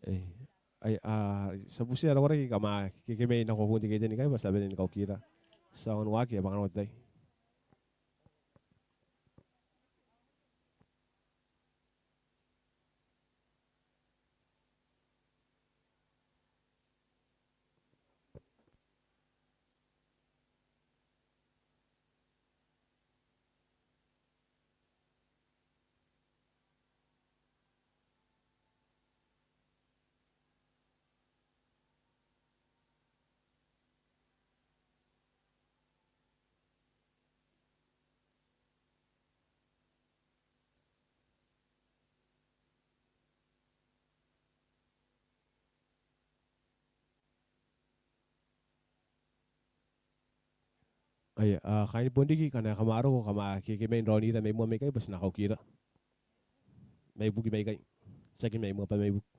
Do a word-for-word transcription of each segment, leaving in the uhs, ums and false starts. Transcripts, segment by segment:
Ai, a, ti a butia roko riki kam a kekemai nako bukin te gate n ikai bwa ti a bane ni kaukira. Ti a ongo waaki bwa kanga te tai. Ai, a, kain bon riki ngkana kam a roko kam a kekemai n raonira mai moa mai ikai bwa ti na kaukira. Mai buki mai ikai. Tiaki mai moa bwa mai buki.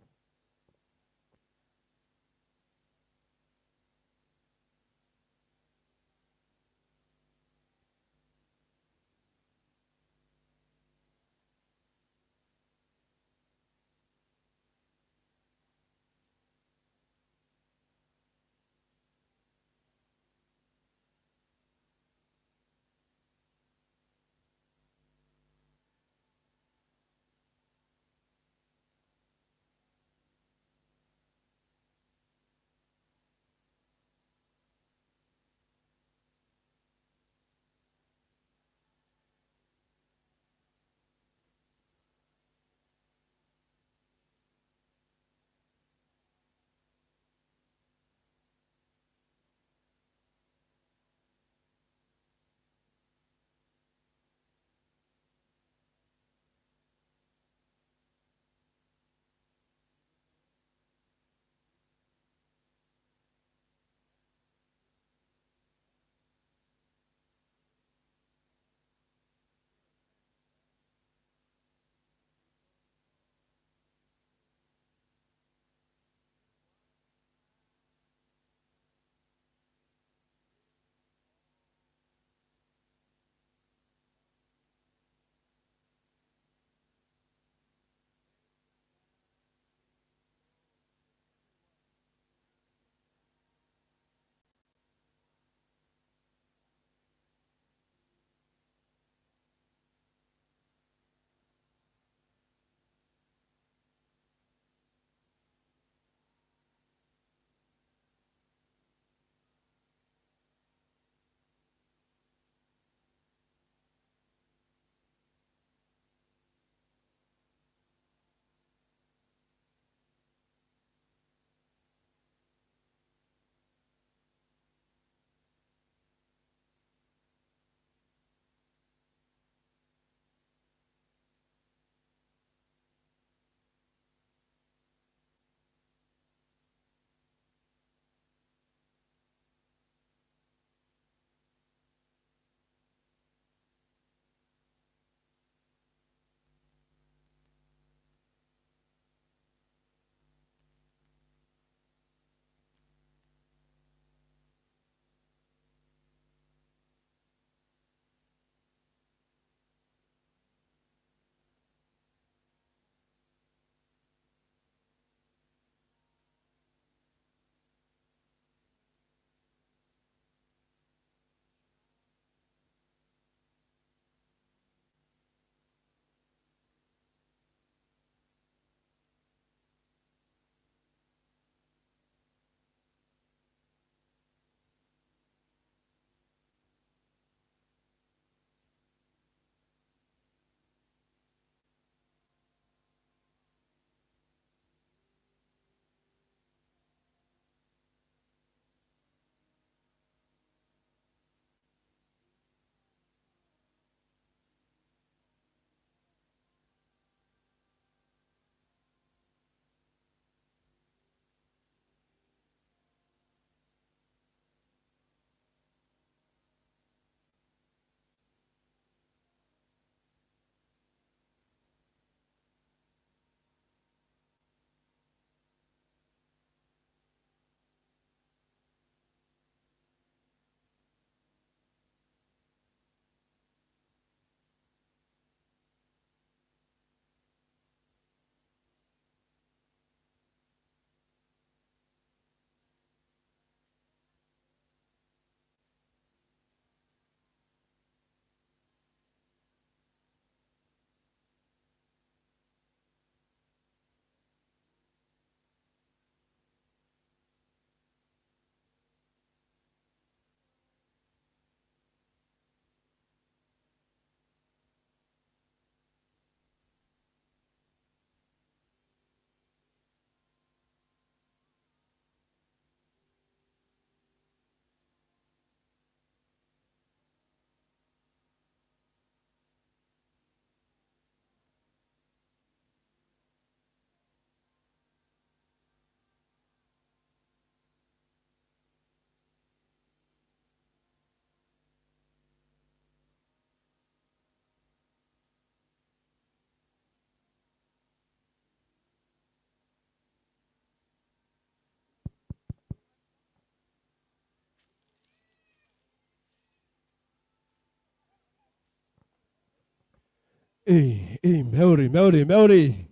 Ei, ei, mauri, mauri, mauri.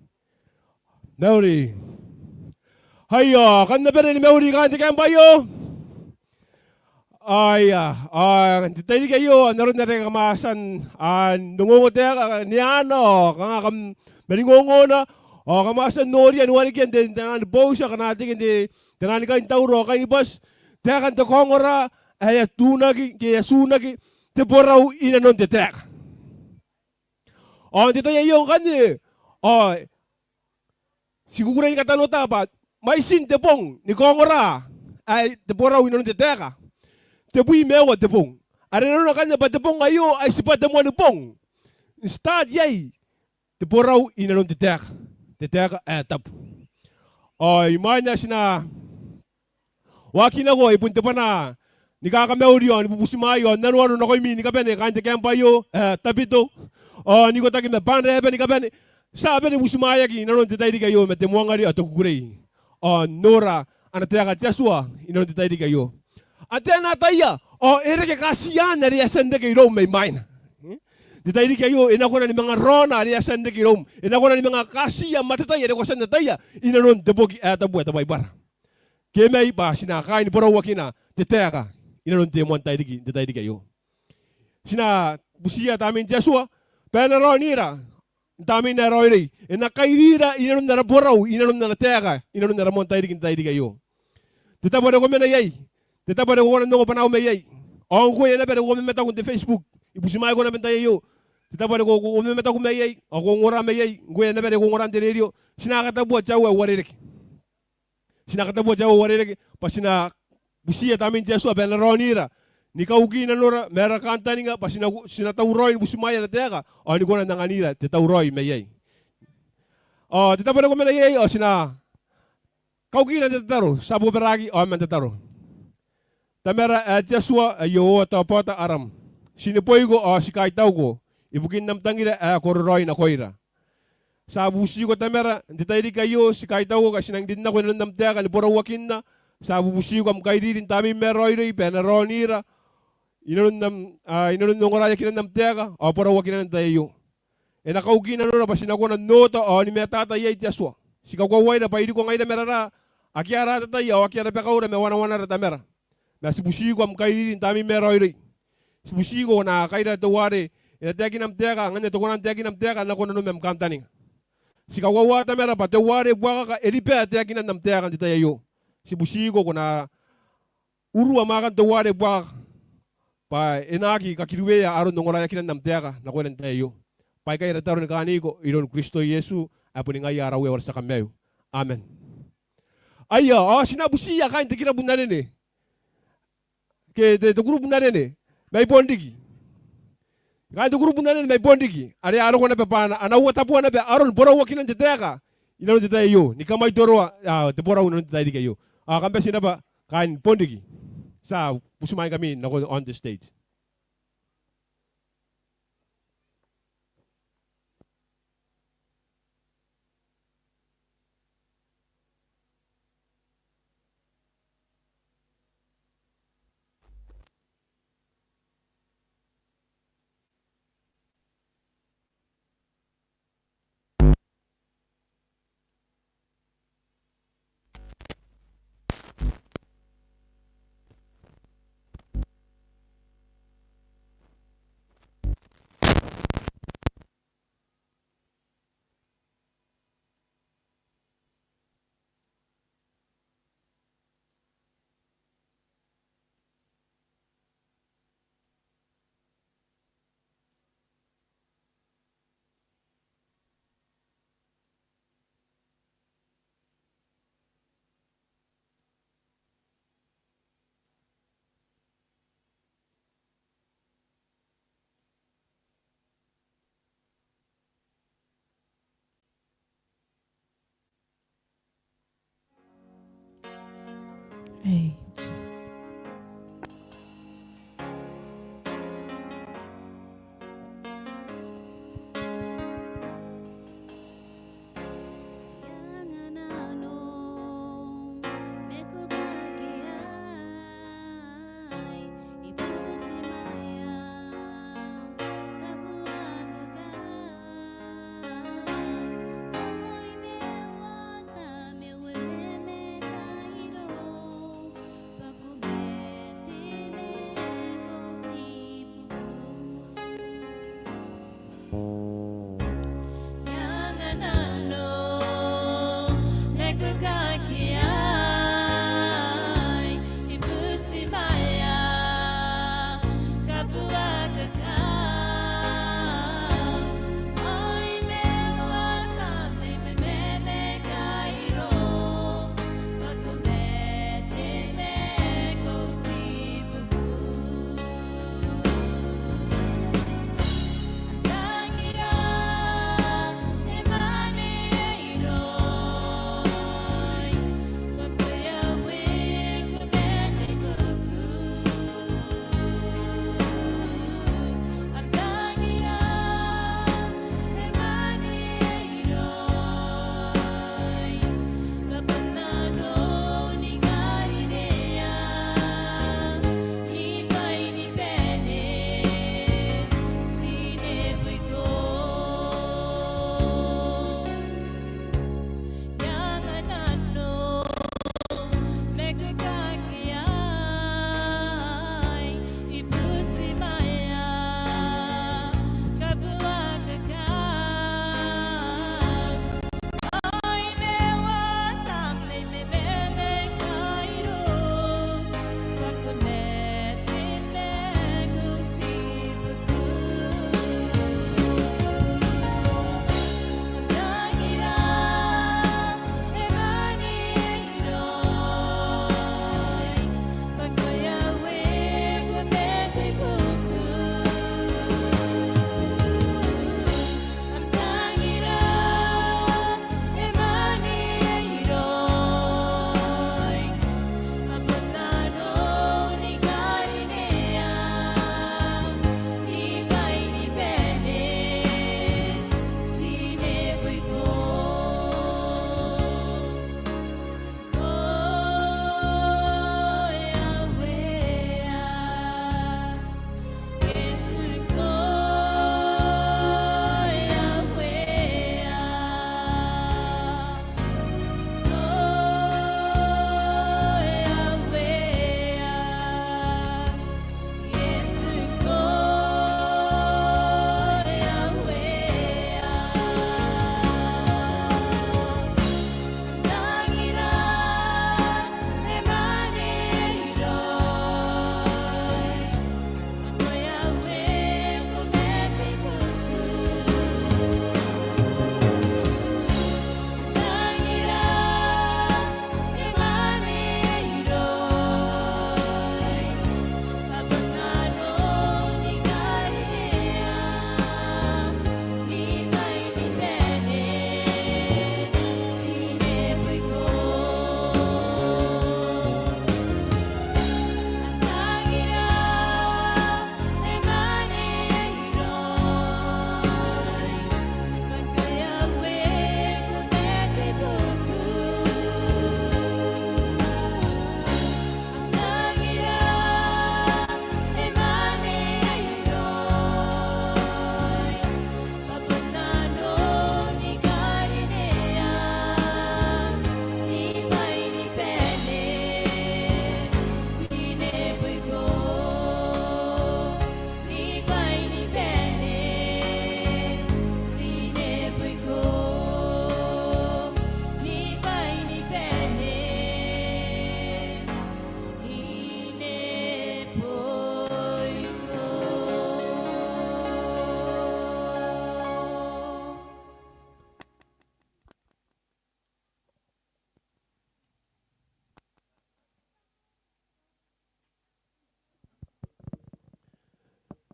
Mauri. Haia, kam na bane ni mauri kaain te camp aio. Aia, ao n te tairiki aio, n aron are kam a tia n ongongo taeka ni ana, ao kanga kam maningongo n, ao kam a tia n noria ni warekia n te, n te naan bouti, akana teke n te, n te naan kaintauro, ao kainibati, taekan te kaongora ae e a tunaki, ke e a tunaki te borau inanon te taeka. Ao n te tai aio ngkanne, ao ti kukurei ni katanota bwa mwaitin te bong ni kaongora ae te borau inanon te taeka, tebwi ma aua te bong. Are nanona ngkanne bwa te bong aio ai tibwa te moani bong. N start iai te borau inanon te taeka, te taeka ae tabu. Ao imwain ae ti na waaki nako, ai bon te bwana ni kakamauri ao ni bubutimwaai ao n nanoano nakoimi ni kabane kaain te camp aio ae Tabito, ao n ikotaki ma bwanra ae bane ni kabane, ti a bane ni bubutimwaeaki inanon te tairiki aio ma te moangare ao te kukurei, ao n nora ana taeka te Atua inanon te tairiki aio. Ao n taena ataia, ao e reke kaatian are e a tia n reke iroum mai mwaina. N te tairiki aio e na kona ni manga raona are e a tia n reke iroum, e na kona ni manga kaatiia matatai are ko a tia n ataia inanon te boki ae tabu ae te Baibara. Ke mai bwa ti na kaai ni borauakina te taeka inanon te moan tairiki, n te tairiki aio. Ti na butiia Tamnein te Atua bwa e na raonira n Tamnein ae raoiroi, e na kairira inanon ara borau, inanon ana taeka, inanon ara moan tairiki, n te tairiki aio. Te tabo are ko mena iai, te tabo are ko kona n ongo bwanaau mai iai, ao ngkoe naba are ko mamataku n te Facebook, I butimwaeiko naba n te tai aio, te tabo are ko, ko mamataku mai iai ao ko ongora mai iai, ngkoe naba are ko ongora n te rerio, ti na katabua te aua ae uarereke. Ti na katabua te aua ae uarereke bwa ti na butiia Tamnein te Atua bwa e na raonira ni kauki nanora ma ara kantaninga bwa ti na, ti na tauraoi ni butimwaea ana taeka ao ni kona n anganira te tauraoi mai iai. Ao te tabo are ko mena iai ao ti na kaukina n te tataro, ti a bobaraki ao man tataro. Tamara ae te Atua ae Iehova, taobaota aram. Ti neboiko ao ti kaitauko ibukin am tangira ae kororaoi nakoira. Ti a bubutiko Tamara n te tairiki aio, ti kaitauko ngkai ti nang rin nako inanon am taeka ni borauakinna. Ti a bubutiko am kairiri n Tamneim ae raoiroi bwa e na raonira inanon am, a, inanon ongoraeakinan am taeka ao borauakinana n te tai aio. E na kauki nanora bwa ti na kona n oota ao ni mataata iai te Atua. Ti kakoauaira bwa iriko ngaira ma rara, akea ara atatai ao akea rabakaura ma wanawanara Tamara. Ma ti butiko am kairiri n Tamneim ae raoiroi. Ti butiko ko na kaira teuare e na taekina am taeka, ngkana e na taekina am taeka nako nanom ma am kantaninga. Ti kakoaua Tamara bwa teuare buakaka e riba taekinan am taeka n te tai aio. Ti butiko ko na urua mwaakan teuare buakaka bwa e na aki kakiriwea aron ongoraeakinan am taeka nakoira n te tai aio. Bwa aikai ara tataro ni kaaniko iroun Kristo Iesu ae boni ngaia ara Uea ao ara tia Kamaiu. Amen. Aia, ao ti na butiia kaain te kirabun anene, ke te, te kurubun anene mai Bonriki. Kaain te kurubun anene mai Bonriki are a roko naba bwa a na, a na ua taboa naba aron borauakinan te taeka inanon te tai aio ni kamwaitoroa, a, te borau inanon te tairiki aio. Ao kam bati naba kaain Bonriki, ti a butimwaingkami nako on the stage.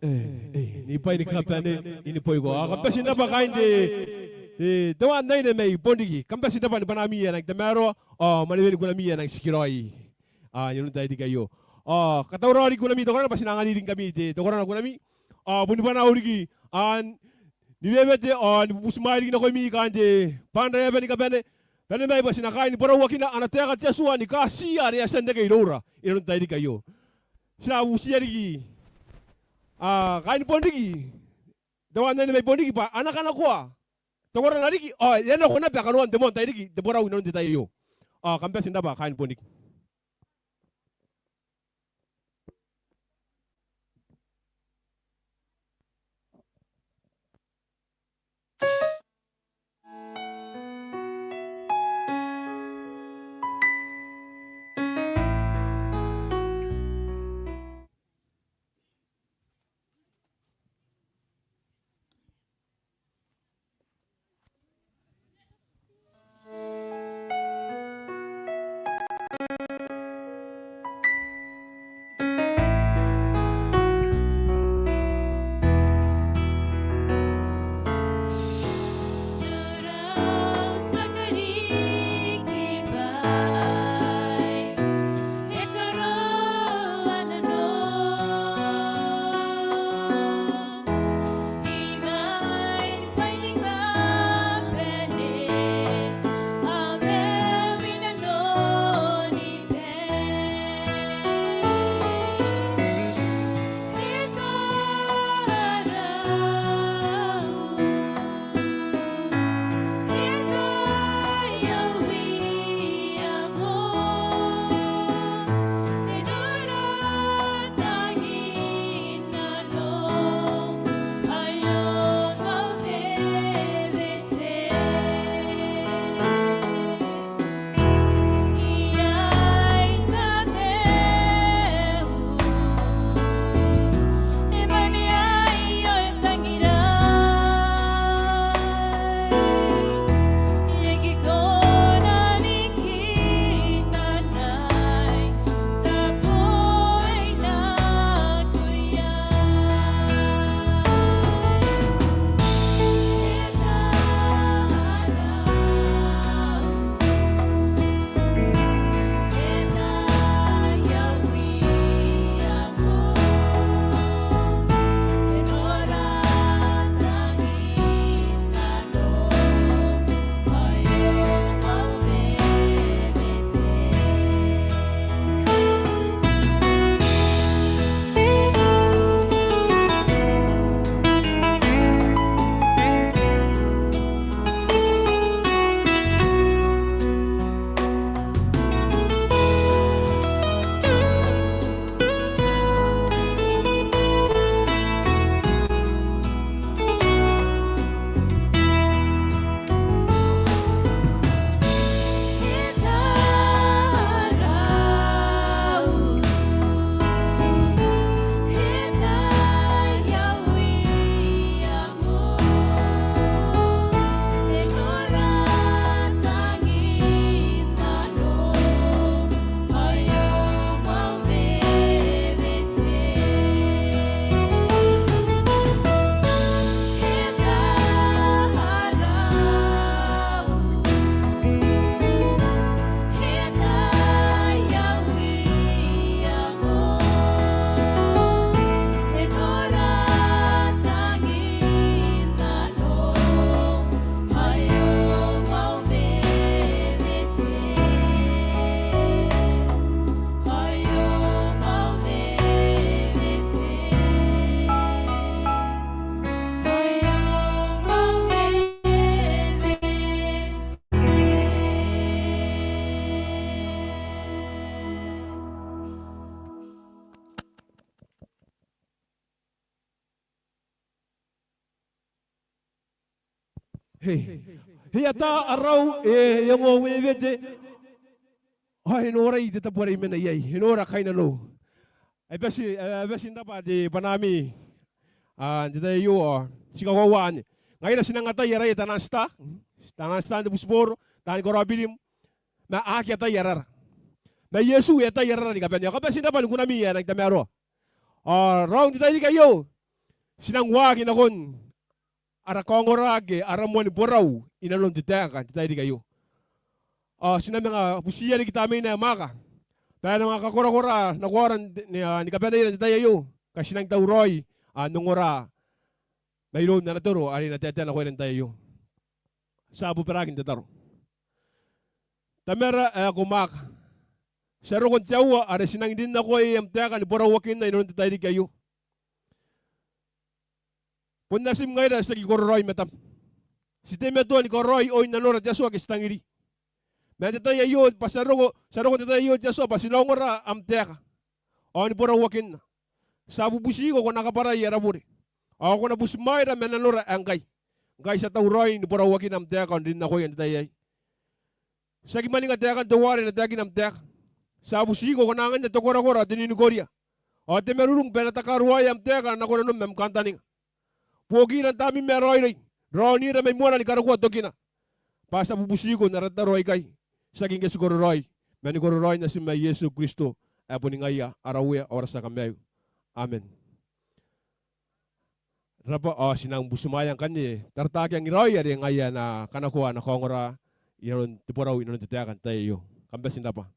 E, e, ni bwai ni kabane, ni boiko. Ao kam bati n rabwa kaain te, te, te wan aine mai Bonriki. Kam bati n rabwa ni bwanami ae rangi n tamaroa, ao mwanewea ni kunami ae rangi n tikiraoi. Ao, inanon tairiki aio. Ao, katauraoi riki kunami te korana bwa ti na anganingkami te, te korana kunami. Ao, boni bwanau riki, ao, ni wewete, ao, ni bubuti mai riki nakoimi kaain te band are e a bane ni kabane. Bane mai bwa ti na kaai ni borauakina ana taeka te Atua ni katiia are e a tia n reke iroura. Inanon tairiki aio. Ti na butiia riki. Ao, kaain Bonriki. Te wan aine mai Bonriki bwa a na kanakoa te korana riki, ao, e a nako naba kanoan te moan tairiki, te borau inanon te tai aio. Ao, kam bati n rabwa kaain Bonriki. Hei, hei ata arau, e, e ongo wewete. Ao e norai te tabo are I mena iai, e nora kainnanou. Ai bati, ai bati n rabwa te bwanami. N te tai aio ao ti kakoaua anne. Ngaira ti nang atai araia tanan tita, tanan tita n te butiboro, taani karaobirim. Ma a aki atai arara. Ma Iesu e atai arara ni kabane. Ao kam bati n rabwa ni kunami ae rangi n tamaroa. Ao raou n te tairiki aio, ti nang waaki nakon ara kaongora ke ara moani borau inanon te taeka n te tairiki aio. Ao ti na manga butiia riki tamneina ae mwaaka bwa e na manga kakorakora nakoara ni, ni, ni kabaneira n te tai aio ngkai ti nang tauraoi n ongora mairoun ana toro are e na taetae nakoira n te tai aio. Ti a bobaraaki n tataro. Tamara ae ko mwaaka, ti a roko n te aoa are ti nang rin nako iai am taeka ni borauakinna inanon te tairiki aio. Bon natim ngaira ti aki kororaoi i matam. Ti teimatoa ni karaoi oin nanora te Atua ake ti tangiri. Ma n te tai aio bwa ti a roko, ti a roko n te tai aio te Atua bwa ti na ongora am taeka ao ni borauakinna. Ti a bubutiko ko na kabwarai ara bure ao ko na butimwaeira ma nanora ae ngkai. Ngkai ti a tauraoi ni borauakina am taeka ao n rin nakoia n te tai aei. Ti aki mwaninga taekan teuare e na taekina am taeka. Ti a bubutiko ko na anganna te korakora, te ninikoria ao te marurung bwa e na takaruaea am taeka nako nanom am kantaninga. Buokira n tamneim ae raoiroi, raonira mai moana ni karokoa tokina. Bwa ti a bubutiko n ara tataro aikai, tiaki ngke ti kororaoi, ma ni kororaoin natim ae Iesu Kristo ae boni ngaia ara Uea ao ara tia Kamaiu. Amen. Rabwa, ao ti nang butimwaea ngkanne Taratakiang Iraoi are ngaia ae na kanakoa ana kaongora inanon te borau inanon te taeka n te tai aio. Kam bati n rabwa.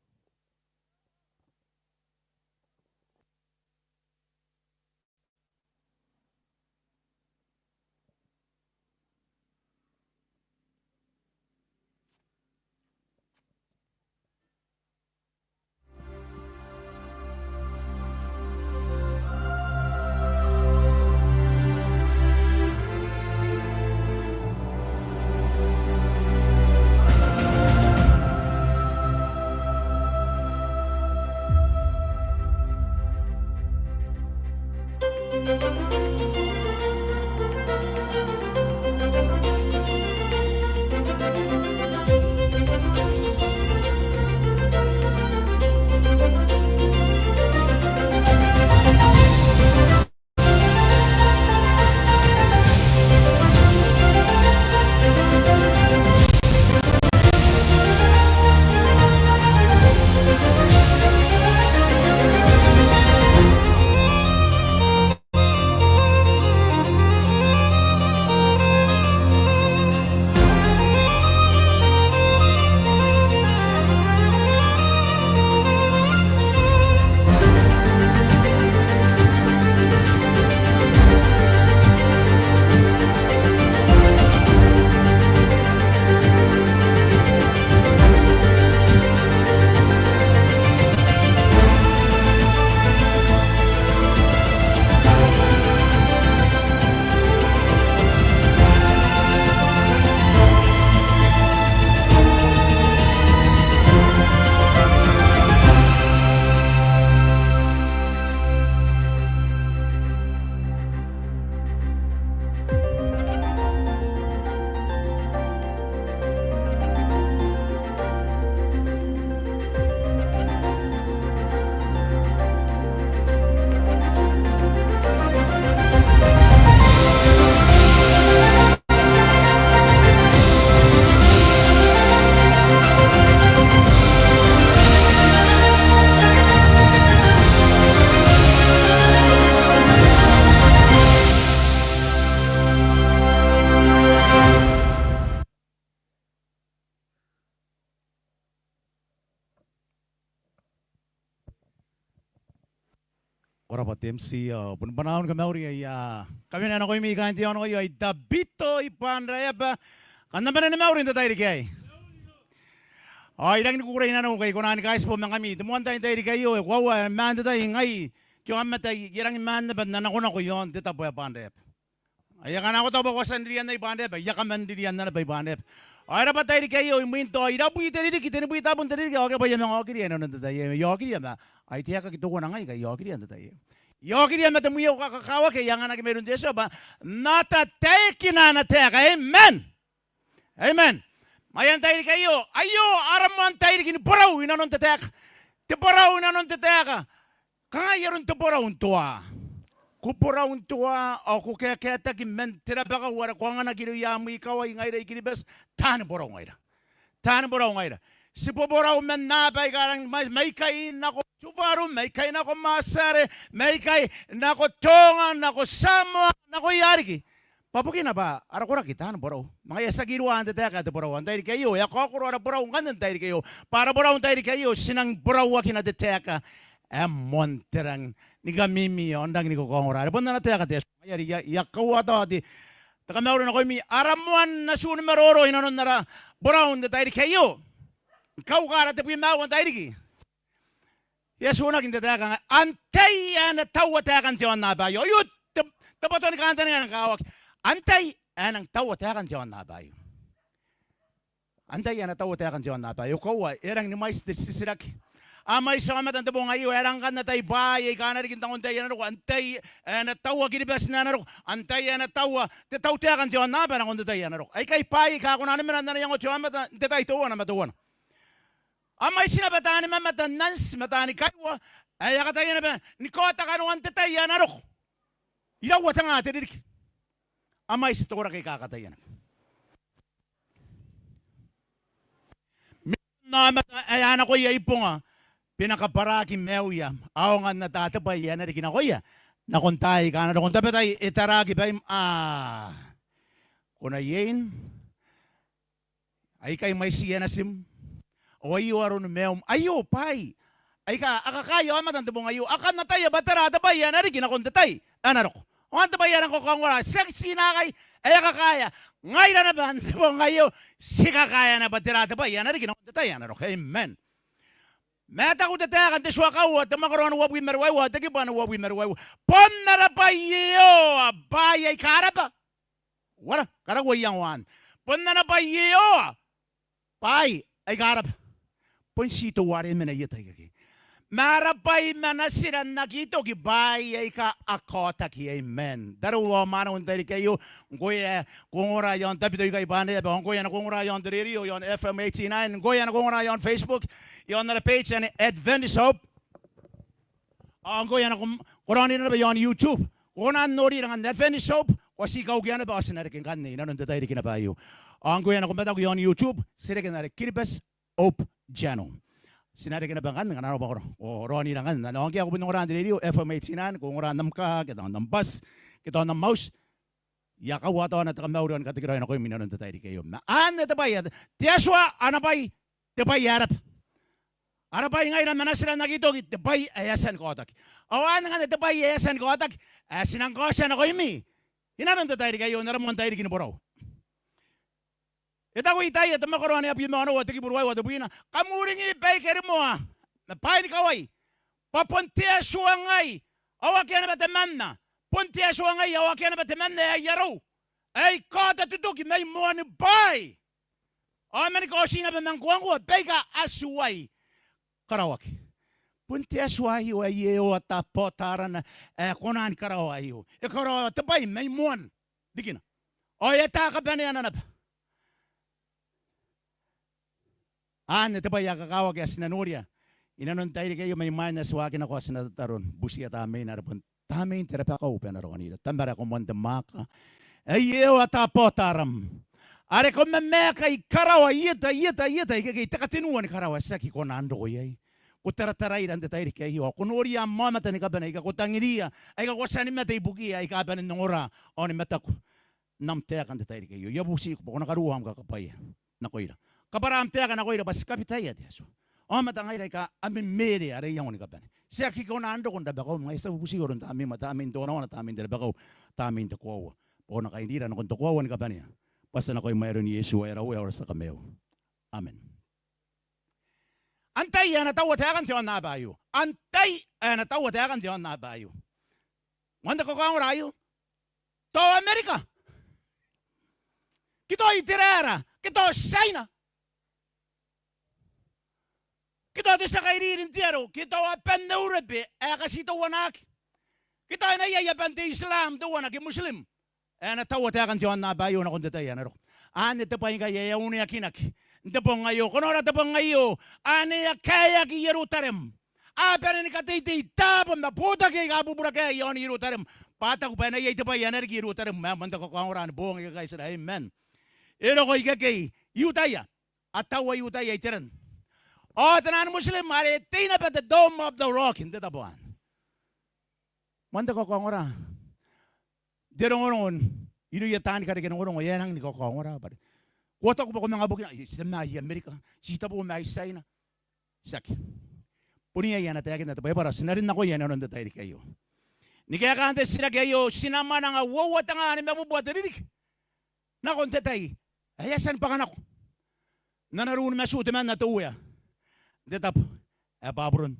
Ko rabwa te M C, ao bon bwanaau ni kamauri aia kawenea nakoimi kaain te aono aio, Tabiteuea Banraeaba. Kam na bane ni mauri n te tairiki aei. Ao I rangi ni kukurei nanou ngkai I kona ni kaitibo ma ngkami te moan tai n tairiki aio, e koaua maan te tai ngai te aomata ae I rangi maan naba n nakonako i aon te tabo ae Banraeaba. Ae I a kanakoa tao bwa ko a tia n ririanna i Banraeaba, I a kaman ririanna naba i Banraeaba. Ao e rabwa tairiki aio imwin tao irabwi te ririki, tenibwi tabun te ririki, ao akea bwa I a manga okiria inanon te tai aio. I a okiria ma ai te aekaki teuana ngai ae I a okiria n te tai aio. I a okiria ma te mwioko ae kakawaki ae I a anganaki mairoun te Atua bwa N na taekina ana taeka. Amen. Amen. Mai ana tairiki aio, aio ara moan tairiki ni borau inanon te taeka. Te borau inanon te taeka. Kangai aron te borau n toa. Ko borau n toa ao ko kaekaetaki man te rabakau are ko anganaki irouia am ikawai ngaira I-Kiribati, taani borau ngaira. Taani borau ngaira. Ti boborau man aaba aika rangi ni mwaiti, maikai nako Tuvalu, maikai nako Matiare, maikai nako Tonga, nako Samoa, nako ia riki. Bwa bukina bwa ara koraki taani borau. Ma ngaia ti aki ruo n te taeka ae te borau n te tairiki aio, e a kaokoro ara borau ngkanne n te tairiki aio. Bwa ara borau n te tairiki aio, ti nang borauakina te taeka ae moan te rangi ni kamimi ao n rangi ni kakaongora. Are bon ana taeka te Atua. Ngaia are I a, I a kauataoti te kamauri nakoimi ara moan natiu ni maroro inanon ara borau n te tairiki aio. Kauka ara tebwi ma aua n tairiki. E a tiunaki n te taeka, antai ae na taua taekan te aonnaba aio? Aio te, te boto ni kantaninga ae kakawaki. Antai ae nang taua taekan te aonnaba aio? Antai ae na taua taekan te aonnaba aio? Koaua, e rangi ni mwaiti te titiraki. A mwaiti aomata n te bong aio, e rang kan atai bwaai aika a na riki n tangon te tai ae na roko. Antai ae na taua Kiribatina ae na roko? Antai ae na taua te tautaeka n te aonnaba nakon te tai ae na roko? Aikai bwaai aika a kona ni mena n ana iango te aomata n te tai teuana ma teuana. A mwaiti naba taani mamata n anti ma taani kaiwa ae a kataia naba ni kaota kanoan te tai ae na roko. Iraua te nga te ririki? A mwaiti te koraki aika a kataia naba. Mena aomata ae a nakoia ibonga bwa e na kabwaraki maiuia, a aonga n ata te bwai ae na riki nakoia nakon taai aika a na roko. N tabetai e taraaki baim, a, ko na iein. Aikai mwaitiia natim. Ao aio aron maium. Aio bwaai aika a kakaea aomata n te bong aio. A kan ataia bwa tera te bwai ae na riki nakon te tai ae na roko. Ao n te bwai ae nang kakaongora, tiaki ti naakai ae a kakaea. Ngaira naba n te bong aio ti kakaea naba tera te bwai ae na riki nakon te tai ae na roko. Amen. Ma e taku te taeka n te tua Kaua, te mwakoro ae uabwi ma ruaiwa, te kibu ae uabwi ma ruaiwa. Bon ara bwai Iehova bwaai aika raba. Uara, karauai iangoan. Bon ana bwai Iehova bwaai aika raba. Bon ti teuare mena ieta ikekei. Ma ara bwai ma natira n aki toki bwaai aika a kaotaki. Amen. Tariu ao mwaneu n te tairiki aio, ngkoe ae ko ongora i aon tabiteuka i Banea, bwa ngkoe ae ko ongora i aon te rerio, i aon F M eighty-nine, ngkoe ae ko ongora i aon Facebook, i aon ara page ae Adventist Hope. Ao ngkoe ae ko, ko raonira naba i aon YouTube, ko kona n norira ngkanne Adventist Hope, ko a tii kaukia naba ao ti na reke ngkanne inanon te tairiki naba aio. Ao ngkoe ae ko mataku i aon YouTube, ti reke n are Kiribati Hope Channel. Ti na reke naba ngkanne ngkana arona bwa ko raonira ngkanne. Ao ngke ko bon ongora n te rerio, F M eighty-nine, ko ongora n am kaa, ke tao n am bus, ke tao n am auti, I a kauataona te kamauri ao ni katekeraoi nakoimi inanon te tairiki aio. Ma anne te bwai ae te Atua ana bwai, te bwai ae raba. Ara bwai ngaira ma natira n aki toki, te bwai ae a tia ni kaotaki. Ao anne ngkanne te bwai ae a tia ni kaotaki ae ti nang kaotia nakoimi inanon te tairiki aio n ara moan tairiki ni borau. E taku Itaia te mwakoro ae abwi ma onoua, te kibu ruaiwa tebwina, kam uringi baike rimoa ma bwaai ni kawai, bwa bon te Atua ngai ao akea naba temanna. Bon te Atua ngai ao akea naba temanna ae ai arou, ae I kaota tutuki mai moani bwaai ao mani kaoti naba ma ngkoangkoa baika a tuai karaoaki. Bon te Atua aio ae Iehova Tabotaarana ae kona ni karaoa aio. E karaoa te bwai mai moan rikina ao e ata kabaneana naba. Anne te bwai ae kakawaki ae ti na noria inanon te tairiki aio. Mai mwain ae ti waaki nako ao ti na tataro n butiia Tamnein are bon Tamnein te rabakau bwa e na raonira. Tamara ae ko moan te mwaaka ae Iehova Tabotaram, are ko mamaaka i karawa, ieta, ieta, ieta ikekei, te katenua ni karawa ae tiaki kona n roko iai. Ko tarataraira n te tairiki aio ao ko noria am aomata ni kabane aika ko tangiriia, aika ko a tia ni mate ibukiia, aika a bane n ongora ao ni mataku n am taeka n te tairiki aio. I a butiko bwa ko na karuoa am kakabwaia nakoira. Kabwara am taeka nakoira bwa ti kabitaia te Atua. Aomata ngaira aika a memerea ara iango ni kabane. Tiaki kona n roko n rabakaum. Ngaia ti a bubutiko aron Tamneim, Tamnein te onaona, Tamnein te rabakau, Tamnein te koaua, bwa ko na kairira nakon te koaua ni kabanea. Bwa ti a nakoim ae aron Iesu ae ara Uea ao ara tia Kamaiu. Amen. Antai ae na taua taekan te aonnaba aio? Antai ae na taua taekan te aonnaba aio? Moan te kakaongora aio. Tao Amerika, ke tao Iteraera, ke tao Tiaina, ke tao te tia kairiri n te aro, ke tao aban Eurobe ae katiteuanaaki, ke tao e na iai aban te Islam teuana ke Muslim ae na taua taekan te aonnaba aio nakon te tai ae na roko. Anne te bwai ngkai ae e a uneakinaki n te bong aio. Ko nora te bong aio, anne e a kaeaki i Ierutarem. A bane ni kateitei taabo ma botaki aika a bubura kaei i aon Ierutarem, bwa a taku bwa e na iai te bwai ae na riki i Ierutarem. Ma moan te kakaongora ni boong aika kaitira. Amen. E roko ikekei Iutaia. A taua Iutaia iteran Ao te naan Muslim are e tei naba te Dome of the Rock n te tabo anne. Moan te kakaongora n te rongorongo irouia taani kareke rongorongo, e a nangi ni kakaongora bwa are ko a taku bwa ko manga bukina, ti te ma i Amerika, ti tabo ma i Tiaina. Tiaki. Bon iai ana taekana te Baibara, ti na rin nakoia inanon te tairiki aio. Ni kaekaan te titiraki aio, ti na mwananga uoua te ngaa nimabubua te ririki nakon te tai ae e a tia ni bwaka nako n ana ruu ni matu temanna te Uea n te tabo ae Baburon.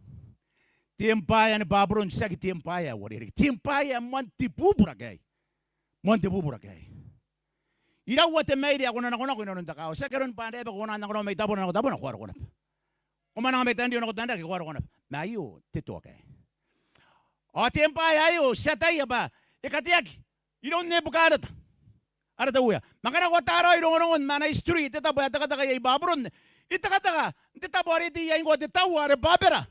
Te embwaea ni Baburon, tiaki te embwaea ae uarereke. Te embwaea ae moan te bubura ke aei. Moan te bubura ke aei. Iraua te maire ae ko na nakonako inanon te kaawa? Ti aki aron bwa ane bwa ko kona n nakonako mai tabona nako tabona, ko a roko naba. Ko mwananga mai tanrio nako tanrake, ko a roko naba. Ma aio te toa ke aei. Ao te embwaea aio ti ataia bwa e kateaki iroun Nebukaneta ara teuea. Ma ngkana ko a taraoi rongorongon ma ana history te tabo ae tekateka iai Baburon, e tekateka n te tabo are e tei iai ngkoa, te taua are Babera.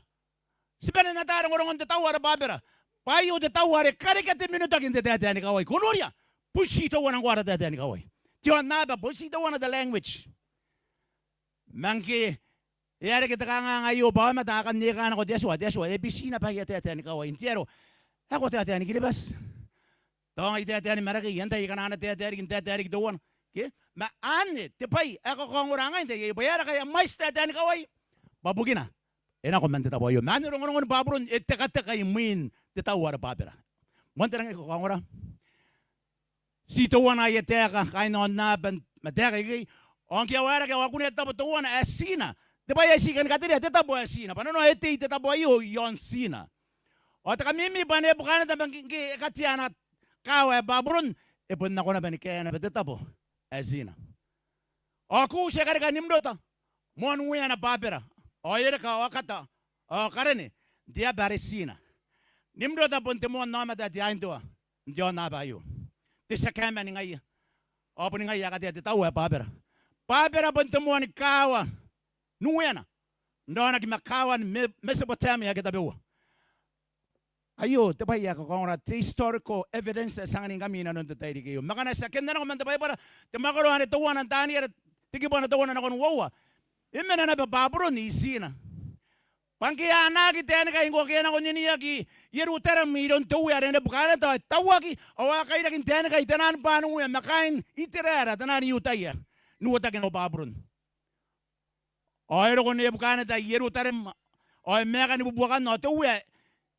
Ti bane n ata rongorongon te taua are Babera bwa aio te taua are karekea te minotaki n te taetae ni kawai. Ko noria, bon ti teuana ngkoa ara taetae ni kawai. Te aonnaba bon ti teuana, te language. Ma ngke e a reke te kanganga aio bwa aomata a kan eka nako te Atua, te Atua e bitiia naba aia taetae ni kawai n te aro ae ko taetae ni Kiribati. Tao ngai taetae ni Marakei, antai aika a na taetae riki n taetae riki teuana? Ke? Ma anne te bwai ae kakaongora ngai n te tai aio, bwa e aera ngkai a mwaiti taetae ni kawai bwa bukina e nako man te tabo aio. Ma anne rongorongon Baburon, e tekateka imwin te taua are Babera. Moan te rangi ni kakaongora. Ti teuana aia taeka kaain aonnaba ma taeka ikekei. Ao ngke a waerake ao a kunea te tabo teuana ae Tina. Te bwai ae ti kani katerea, te tabo ae Tina, bwa nanona e tei te tabo aio i aon Tina. Ao te kamimi bwa Nebukaneta ngke e katea ana kaawa ae Baburon, e bon nako naba ni kaea naba te tabo ae Tina. Ao Kusi e karika Nimrota moan ueana Babera, ao Ereka, ao Akata, ao Karene n te aba are Tina. Nimrota bon te moan aomata ae te Aintoa n te aonnaba aio. Te tia kaemani ngaia. Ao boni ngaia ae katea te taua ae Babera. Babera bon te moani kaawa n ueana n raonaki ma kaawan Me-, Mesopotamia ake tabeua. Aio te bwai ae kakaongora, te historical evidence ae ti anganingkami inanon te tairiki aio. Ma ngkana ti a kennanako man te Baibara, te mwakoro anne teuana n Taniera, te kibu anne teuana nakon uoua, e mena naba Baburon i Tina. Bwa ngke a anaaki taenikai ngkoa ke a nako n iniaki Ierutarem iroun te uea are Nebukaneta, ao e tauaki ao a kairaki n taenikai taian bwaan uea ma kaain Iteraera, taian Iutaia, n uotaki nako Baburon. Ao e roko Nebukaneta i Ierutarem, ao e maeka ni bubuakan, ao te uea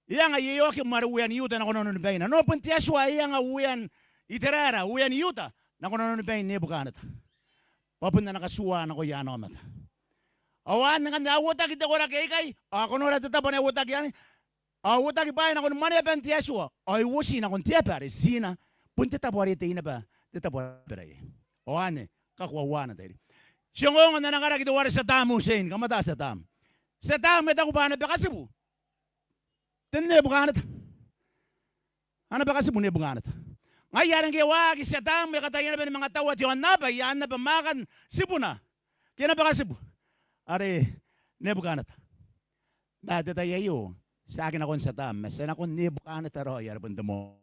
e anga iai okim are uean Iuta nako nanoni baina. Nanona bon te Atua ae e anga uean Iteraera, uean Iuta, nako nanoni bain Nebukaneta bwa bon ana katuaa nakoia ana aomata. Ao anne ngkanne a uotaki te koraki aikai, ao ko nora te tabo anne e uotaki anne, ao e uotaki bwaai nakon mwaneaban te Atua, ao e uoti nakon te aba are Tina, bon te tabo are e tei naba te tabo are Babera iai. Ao anne kakoauana n te tairiki. Ti ongo n ana karaki teuare Saddam Hussein, kam ata Saddam. Saddam e taku bwa ana bakatibu te Nebukaneta. Ana bakatibu Nebukaneta. Ngaia are ngke e waaki Saddam e kataia naba ni manga taua te aonnaba, i aan naba mwaakan tibuna ke ana bakatibu are Nebukaneta. Ma te tai aio ti aki nakon Saddam, ma ti a nakon Nebukaneta raoi are bon te moan.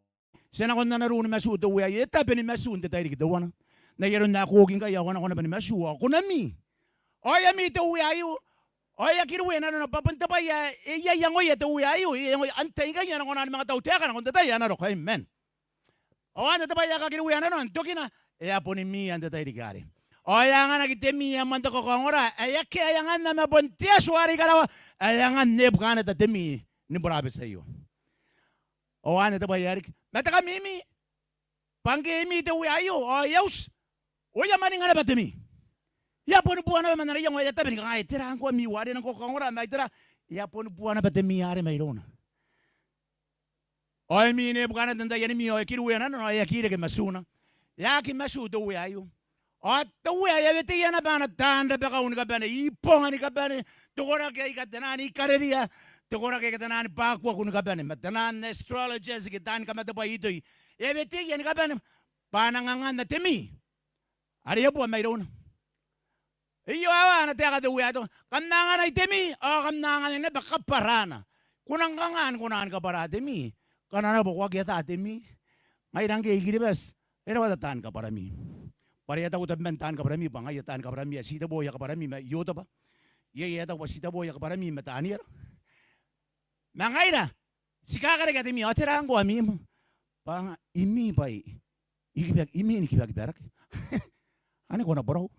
Ti a nakon ana ruu ni matu te uea aio, e tabe ni matu n te tairiki teuana. N ai aron ae ko oki ngkai ao ko a nako naba ni matu ao ko na mii. Ao e a mii te uea aio. Ao e a kiriwea nanona bwa bon te bwai ae e iangoia te uea aio, e iangoia antai ngkai ae na kona ni manga tautaeka nakon te tai ae na roko. Amen. Ao anne te bwai ae kakiriwea nanona, n tokina e a boni miia n te tairiki arei. Ao e a anganaki te mii ae moan te kakaongora ae akea ae anganna ma bon te Atua are i karawa ae angan Nebukaneta te mii ni burabeti aio. Ao anne te bwai ae riki. Ma te kamimi bwa ngke e mii te uea aio ao e a uti, ao e a mwaninga naba te mii. E a boni bua naba man ana iango ae e a tabe ni kangai, tera ngkoa mii uarei nang kakaongora, ma ai tera, e a boni bua naba te mii arei mairouna. Ao e mii Nebukaneta n taian mii ao e kiriwea nanona ao e aki reke matuna. E aki matu te uea aio. Ao te uea e a weteia naba ana taan rabakau ni kabane, ibonga ni kabane, te koraki aika taian ikareria, te koraki aika taian bwakuaku ni kabane, ma taian astrologers ke taan kamatebwai itoi. E a weteia ni kabane bwa a nang anganna te mii are e a bua mairouna. Aio ae ana taeka te uea ae teuana, kam na anganai te mii ao kam na anganai naba kabwarana. Ko nang kanga ni kona ni kabwara te mii ngkana arona bwa ko aki ata te mii? Ngaira ngke i Kiribati e rawata taani kabwara mii. Bwa are e a taku tabeman taani kabwara mii bwa ngaia taani kabwara mii ae ti tebo aia kabwara mii ma I-Otobwa. Iai ae taku bwa ti tabo aia kabwarami ma Taniera. Ma ngaira, ti kakarekea te mii, ao tera ngkoa ami mii? Bwa imii bwa I kibaki, imii ni kibakibaraki. Anne ko na borau.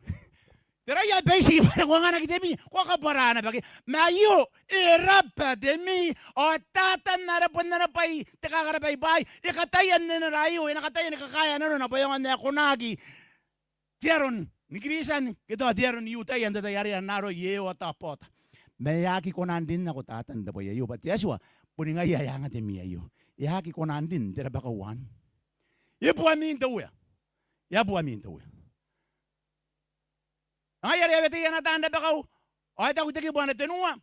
Tera ae bati bwa ko anganaki te mii, ko kabwara naba ke. Ma aio, e raba te mii, ao Tatan are bon ana bwai te kakarabai bwaai, e kataia n enera aio, e na kataia ni kakaea nanona bwa e aonga n ae konaki te aro ni Kiritian ke tao te aro n I-Iutaia n te tai are e na aroi Eoa Tabaota. Ma e aki kona n rin nako Tatan n te bwai aio, bwa te Atua boni ngaia ae anga te mii aio. E aki kona n rin n te rabakau anne. E bua miin te Uea. E a bua miin te Uea. Ngaia are e a weteia ana taan rabakau, ao e taku te kibu ae tenua.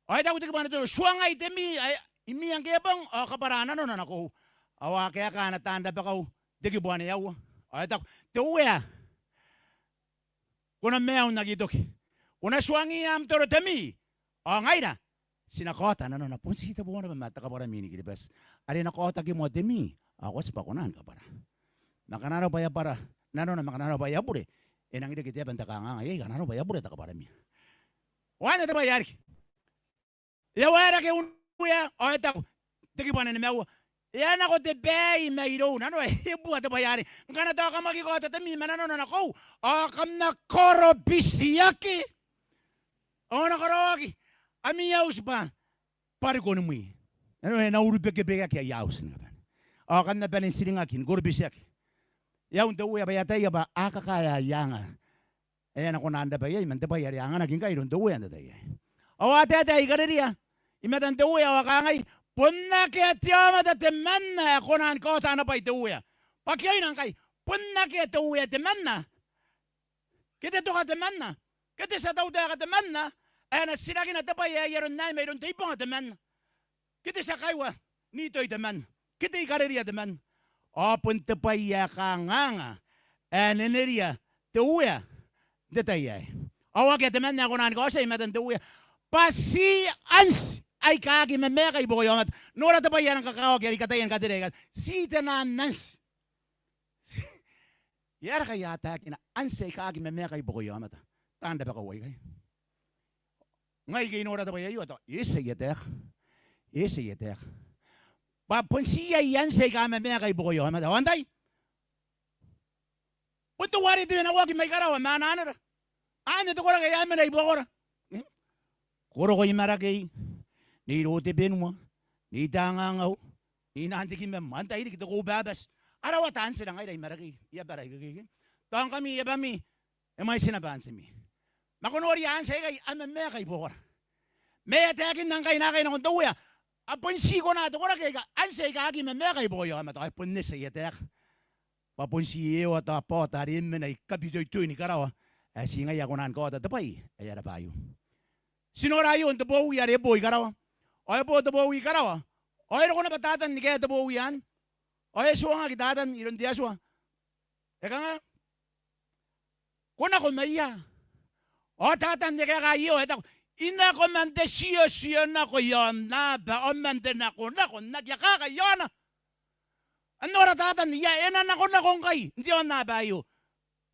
Ao e taku te kibu ae tenua, tuangai te mii ae i mii ngke bong, ao kabwara nanona nakoiu. Ao a kaeka ana taan rabakau te kibu ae aua. Ao e taku, te Uea, ko na maiu n aki toki. Ko na tuangiia am toro te mii. Ao ngaira, ti na kaota nanona. Bon ti tabo naba ma te kabwarami ni Kiribati. Are e na kaotaki moa te mii, ao ko a tibwa kona ni kabwara. Ma ngkana arona bwa e a bwara nanona, ma ngkana arona bwa e a bure, e nangi reke te aba n te kanganga. Iai ngkana arona bwa e a bure te kabwarami. Ao anne te bwai ae riki. E a waerake uea, ao e taku te kibu ae nimaua, e a nako te bae mairouna. Nanona e bua te bwai arei. Ngkana tao kam aki kaota te mii ma nanona nakoiu, ao kam na korobitiaki. Ao na karaoaki ami auti bwa bwariko ni mwin. Nanona e na urubekebekeaki aia auti ni kabane. Ao kam na bane n tiringaki, ni korobitiaki. E aun te Uea bwa e ataia bwa a kakaea aia anga ae a na kona n raba iai man te bwai are a anganaki ngkai iroun te Uea n te tai aei. Ao a taetae i kareria i matan te Uea, ao a kangai, bon akea te aomata temanna ae kona ni kaota ana bwai te Uea. Bwa kiaina ngkai, bon akea te Uea temanna, ke te toka temanna, ke te tia tautaeka temanna ae na titirakina te bwai ae ai aron aei mairoun te ibonga temanna, ke te tia kaiwa n itoi temanna, ke te I-Kareria temanna. Ao bon te bwai ae kanganga ae neneria te Uea n te tai aei. Ao akea temanna ae kona ni kaotia i matan te Uea. Bwa ti anti aika aki mamaeka i buakoia aomata. Nora te bwai ae rang kakawaki are I kataia ni katerea ikai. Ti te naan anti. E aera ngkai a taekina anti aika aki mamaeka i buakoia aomata? Taan rabakau aikai. Ngai ngke I nora te bwai aio, ao e eti aia taeka. E eti aia taeka. Bwa bon ti iai anti aika mamaeka i buakoia aomata. Ao antai? Bon teuare te wenakoaki mai karawa ma ana anera. Anne te koraki ae a mena i buakora. Ko roko i Marakei, Nei Rotebenua, Nei Tangangau, Nei Nantikimam, antai riki, te Koubabati. A rawata antira ngaira i Marakei, i abara ikekei. Tao ngkami, e abami, e mwaiti naba antimi. Ma ko noria anti aikai a mamaeka i buakora. Ma e a taekinna ngkai naakai nakon te Uea. A bon ti kona te koraki aika anti aika aki mamaeka i buakoia aomata. Ao e bon eti aia taeka. Bwa bon ti Eoa Tabaota are e mena i kabitoitoi ni karawa ae ti ngaia ae kona ni kaota te bwai ae e raba aio. Ti nora aio n te bowi are e bo i karawa. Ao e bo te bowi i karawa. Ao e roko naba Tatan ni kaea te bowi anne. Ao e tuangaki Tatan iroun te Atua. E kanga? Ko nako maia. Ao Tatan e kaeka Eoa, e taku, I nako man te tiotio nako i aonnaba, ao man te nakonako n aki akaka i aona. Ao nora Tatan, ia, e na nakonako ngkai n te aonnaba aio.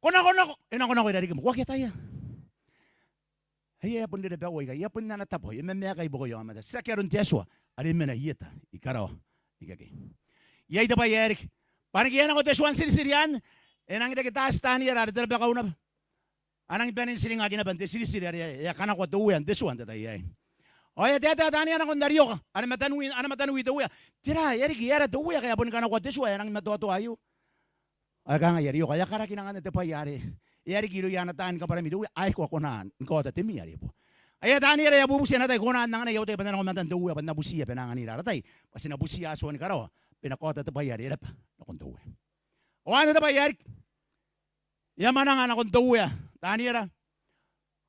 Ko nakonako, e nakonako i rarikim. Ko aki ataia? Aia, e a bon rerebaua ikai, e a bon ana tabo, e mamaeka i buakoia aomata. Tiaki aron te Atua are e mena i eta, i karawa ikekei. Iai te bwai ae riki. Bwa ngke e a nako te tua n tiritiri anne, e nangi reke taati Taniera are te rabakau naba. A nangi bane n tiringaki naba n te tiritiri are e a kanakoa te Uea n te tua n te tai aei. Ao e a taetae Taniera nakon Arioka, ana mataniwi, ana mataniwi te Uea. Tera ae riki, e aera te Uea ngkai e a boni kanakoa te tua ae e nangi matoatoa aio? Ao e kangai Arioka, e a karakina ngkanne te bwai are e a riki irouia ana taani kabwarami te Uea, ae ko a kona ni kaota te mii are e bua. Ao e a Taniera e a bubuti ana tai, ko na anganai au tai bwa N na nako i matan te Uea bwa N na butiia bwa e na anganira ara tai, bwa ti na butiia Atua ni karawa bwa e na kaota te bwai are e raba nakon te Uea. Ao anne te bwai ae riki. E a mwananga nakon te Uea Taniera.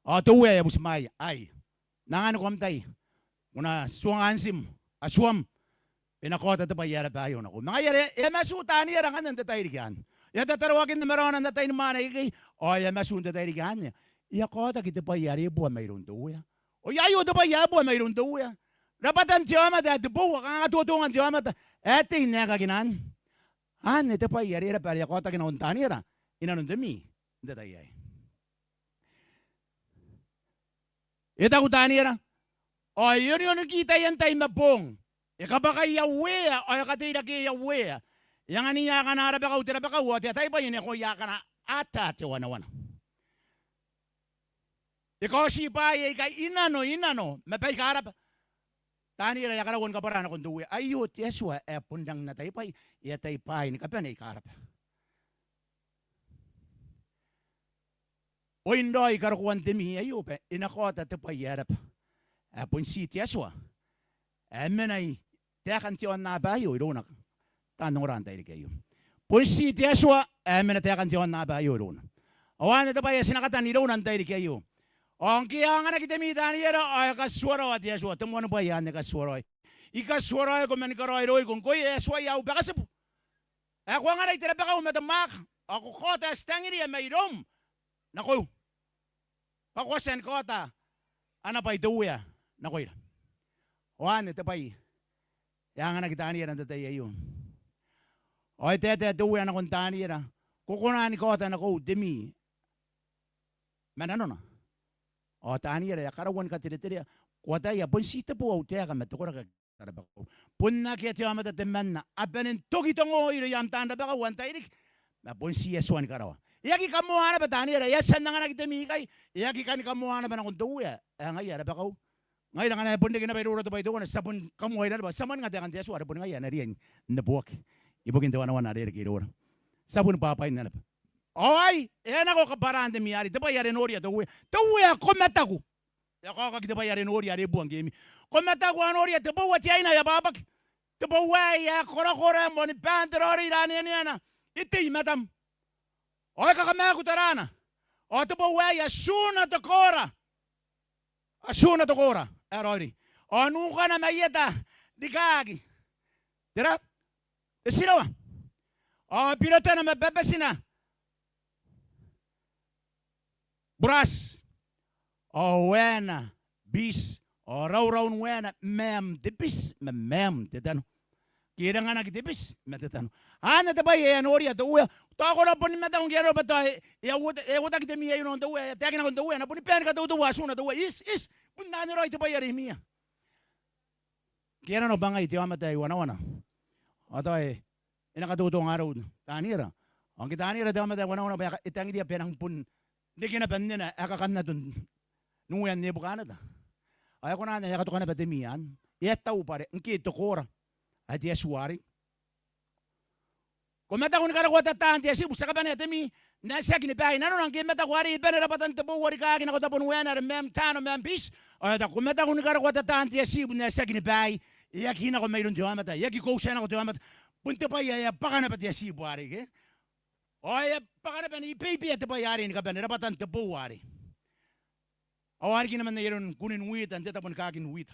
Ao te Uea e a butimwaeia, ai, N na anganiko am tai, ko na tuanga antim, Atuam, bwa e na kaota te bwai ae raba aio nakoiu. Ma ngaia are e a matu Taniera ngkanne n te tairiki anne. E a tatarakinna ma raona n ataeinimwaane ikekei. Ao e a matu n te tairiki anne. E a kaotaki te bwai are e bua mairoun te Uea. Ao aio te bwai ae bua mairoun te Uea. Rabwatan te aomata ae te boua, kanga tuatungan te aomata ae tei n aekakina anne. Anne te bwai are e raba are e a kaotaki nakon Taniera i nanon te mii. n te tai aei. E taku Taniera, ao e onioniki taian tai ma boong, e kabwakaia uea ao e kateirakeia uea. E anganiia akana rabakau te rabakau ao te ataibwai e nakoia akana ata te wanawana. E kaoti bwaai aika i nano, i nano, ma baika raba. Taniera e a karaua ni kabwaraa nakon te Uea, aio te Atua ae bon rangi n ataibwai, e atai bwaai ni kabane aika raba. Oin raoi karokoan te mii aio bwa e na kaota te bwai ae raba. Ae bon ti te Atua ae mena i taekan te aonnaba aio irouna. Taan ongora n tairiki aio. Bon ti te Atua ae mena taekan te aonnaba aio irouna. Ao anne te bwai ae ti na katan irouna n tairiki aio. Ao ngke e a anganaki te mii Taniera ao e katituaraoa te Atua, te moan bwai anne, katituaraoi. I katituaraoiko ma ni karaoiroiko ngkoe ae tuai au bakatibu, ae ko anganai te rabakau ma te mwaaka, ao ko kaota ae ti tangiria mairoum nakoiu, bwa ko a tia ni kaota ana bwai te Uea nakoira. Ao anne te bwai ae anganaki Taniera n te tai aio. Ao e taetae te Uea nakon Taniera, ko kona ni kaota nakoiu te mii ma nanona? Ao Taniera e a karaua ni katereterea, ko ataia, bon ti te boo au taeka ma te koraki ake a rabakau. Bon akea te aomata temanna a bane n toki te ongo irouia am taan rabakau ao n tairiki, ma bon ti Atua ni karawa. E aki kamoa naba Taniera, e a tia n anganaki te mii ikai, e aki kani kamoa naba nakon te Uea ae ngaia rabakau. Ngaira ngkana e bon reke naba iroura te bwai teuana, ti a bon kamoaira naba, ti a mwaninga taekan te Atua are boni ngaia ae na riai n neboaki ibukin te wanawana are e reke iroura. Ti a boni bwabwaina naba. Ao ai e a nako kabwaraan te mii arei, te bwai are noria te Uea. Te Uea, ko mataku. E a kaokaki te bwai are noria are e bua ngke e mii. Ko mataku ao noria, te boua te aina e abwabwaki. Te boo aei ae korakora, moani baan te raoiroi, raneaneana, e tei i matam. Ao e kakamaaku taraana. Ao te boo aei atiuna te koora. Atiuna te koora ae raoiroi. Ao nukana mai eta rikaaki, tera, te tirawa. Ao birotana ma babatina buraati. Ao waena biti, ao rauraun waena maem te biti ma maem te tano. Ke e ranganaki te biti ma te tano. Anne te bwai ae e a noria te Uea. Tao ko na boni mataku ngke arona bwa tao e, e a uota, e a uotaki te mii aio nakon te Uea, e a taekinaki nakon te Uea, e na boni bae ni kateuteua atiuna te Uea. Iti, iti, bon anne raoi te bwai are imwiia. Ngke arona bwa ngai te aomata ae I wanawana. Ao tao e, e na kateuteua ngarau Taniera. Ao ngke Taniera te aomata ae I wanawana bwa e ka, e tangiria bwa e nang bon reke naba nnena ae kakannato n uean Nebukaneta, ao e kona n ae e a katoka naba te mii anne. E a tau bwa are ngke te koora ae te atua arei. Ko mataku ni karokoa tataan te atibu, ti a kabanea te mii n ae tiaki ni baai. Nanona ngke e mataku arei, e bane rabwatan te boua rikaaki nako tabon waena are maem taano, maem biti. Ao e taku, ko mataku ni karokoa tataan te atibu n ae tiaki ni baai. E aki nako mairoun te aomata, e aki koutia nako te aomata. Bon te bwai ae e a bwaka naba te atibu arei, ke? Ao e a bwaka naba ni beibeia te bwai arei ni kabane rabwatan te boua arei. Ao a riki naba n ai aron kunin wita n te tabo ni kaakin wita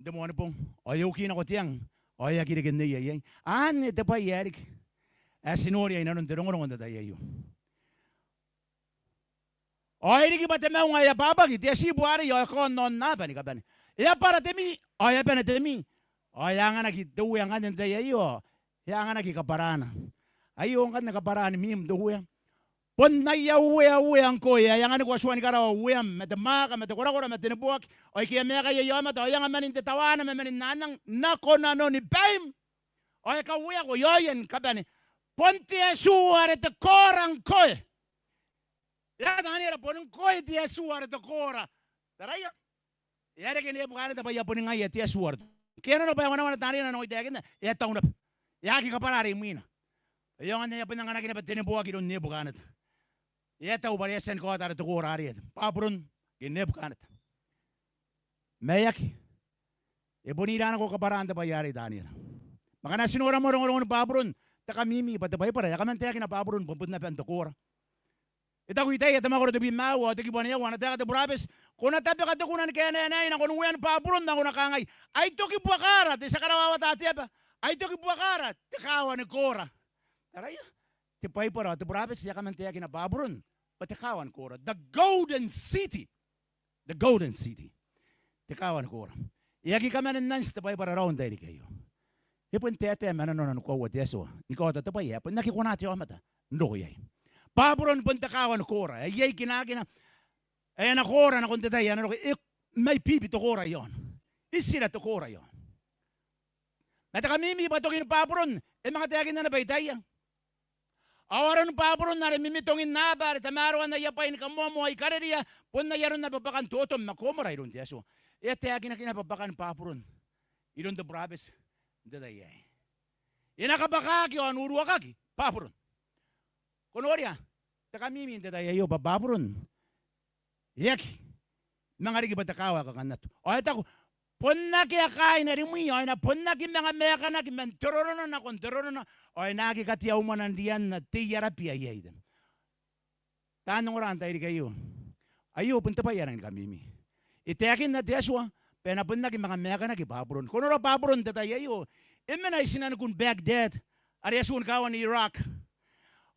n te Moanibong. Ao e uki nako te ang, ao e aki reke nneia iai. Anne te bwai ae riki ae ti noria i nanon te rongorongo n te tai aio. Ao e riki bwa te maunga e abwabwaki, te atibu arei ao e kaon aonnaba ni kabane. E abwara te mii, ao e a bane te mii. Ao e a anganaki te Uea ngkanne n te tai aio, ao e a anganaki kabwaraana. Aio ngkanne kabwaraan miim te Uea. Bon aia uea, uea ngkoe, ae anganiko Atua ni karawa ueam, ma te mwaaka, ma te korakora, ma te neboaki. Ao ike a maeka iai aomata, ao e anga manin te tawaana ma manin anang nako nanoni baim. Ao e kaueako i aoia ni kabane. Bon te atibu are te koora ngkoe. E a, Taniera, bon ngkoe te atibu are te koora. Taraia. E a reke Nebukaneta bwa e a boni ngaia te atibu are te koora. Ngke e nanona bwa e wanawana Taniera n nako i taekinna, e a tau naba. E aki kabwara are imwina. E aonga n ae e a bon anganaki naba te neboaki iroun Nebukaneta. E a tau bwa are e a tia ni kaota are te koora arei, Baburon ke Nebukaneta. Ma e aki. E bon ira nako kabwaraan te bwai arei Taniera. Ma ngkana ti nora moa rongorongon Baburon, te kamimi bwa te Baibara e a kaman taekina Baburon bwa bon aban te koora. E taku Itaia te mwakoro tebwi ma aua ao te kibu ae aua, ana taeka te burabeti: Ko na tabeka te kuna ni kaenaenai nakon uean Baburon, ao ko na kangai, Ai toki buakara, te tia karawawata te aba. Ai toki buakara, te kaawa ni koora. Taraia, te Baibara ao te burabeti e a kaman taekina Baburon bwa te kaawa ni koora. The golden city. The golden city. Te kaawa ni koora. E aki kaman ananti te Baibara raou n tairiki aio. E bon taetae ma nanona ni koaua te Atua ni kaota te bwai ae bon aki kona te aomata n roko iai. Baburon bon te kaawa ni koora. Ae iai kinakina ae e na koora nakon te tai ae e na roko. E mai bibi te koora iaona. Itira te koora iaona. Ma te kamimi bwa tokin Baburon e manga taekinna naba i taia. Ao aron Baburon are mimitongin aaba, are tamaroan aia bwai ni kamoamoa i Karerea, bon ai aron naba bwakan Totom ma Komora iroun te Atua. E a taekinaki naba bwakan Baburon iroun te burabeti n te tai aei. E na kabwakaki ao n uruakaki Baburon. Ko noria te kamimi n te tai aio bwa Baburon e aki manga riki bwa te kaawa ae kakannato. Ao e taku, bon akea kaain rimwi ao e na bon aki manga maekanaki man te rorona nakon te rorona, ao e na aki katea umwana n rianna te I-Arabia iai. Taan ongora n tairiki aio, aio bon te bwai ae rangi ni kamimi. E taekinna te Atua bwa e na bon aki manga maekanaki Baburon. Ko nora Baburon n te tai aio, e mena i tinanikun Baghdad, are atun kaawan Iraq.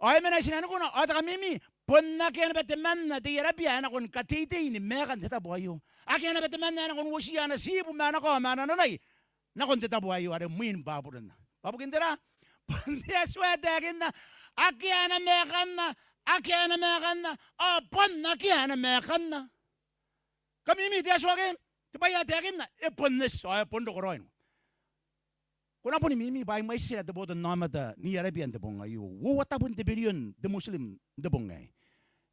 Ao e mena i tinanikuna, ao te kamimi, bon akea naba temanna te I-Arabia ae nakon kateitei ni maekan te tabo aio. Akea naba temanna ae nakon uotiia ana tiibu ma ana kao ma ana nanai nakon te tabo aio, are mwin Baburon. Bwa bukin tera? Bon te Atua ae taekinna, akea ae na maekanna, akea ae na maekanna, ao bon akea ae na maekanna. Kamimi te Atua ke? Te bwai ae taekinna e bon eti, ao e bon roko raoi. Ko na boni mimi bwa ai mwaitira te botannaomata n I-Arabia n te bong aio. Uoua tabun te birion te Muslim n te bong aei.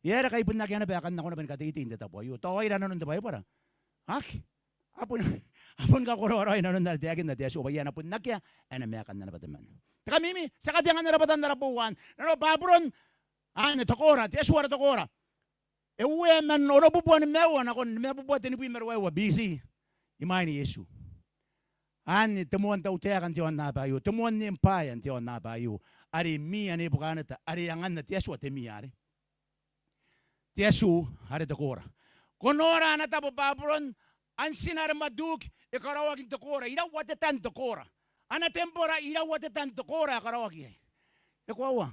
E aera ngkai bon akea naba ae kan nako naba ni kateitei n te tabo aio? Tao aira nanon te Baibara? Aki. A bon, a bon kakorakoraoi nanon are taekinna te Atua bwa e na bon akea ae na maekanna naba temanna. Te kamimi, ti a kateangan ara botanaomata ara bouan. Nanona Baburon, anne te koora, te atua are te koora. E uea man onobubua nimaua nakon nimabubua tenibwi ma ruaiwa B C, imwain Iesu. Anne te moan tautaeka n te aonnaba aio, te moan empire n te aonnaba aio, are Mia Nebukaneta, are anganna te atua te mia are, te atua are te koora. Ko nora ana tabo Baburon, antin are Marduk, e karaoaki n te koora, iraua te tan te koora. Ana tembora, iraua te tan te koora ae karaoaki iai. E koaua,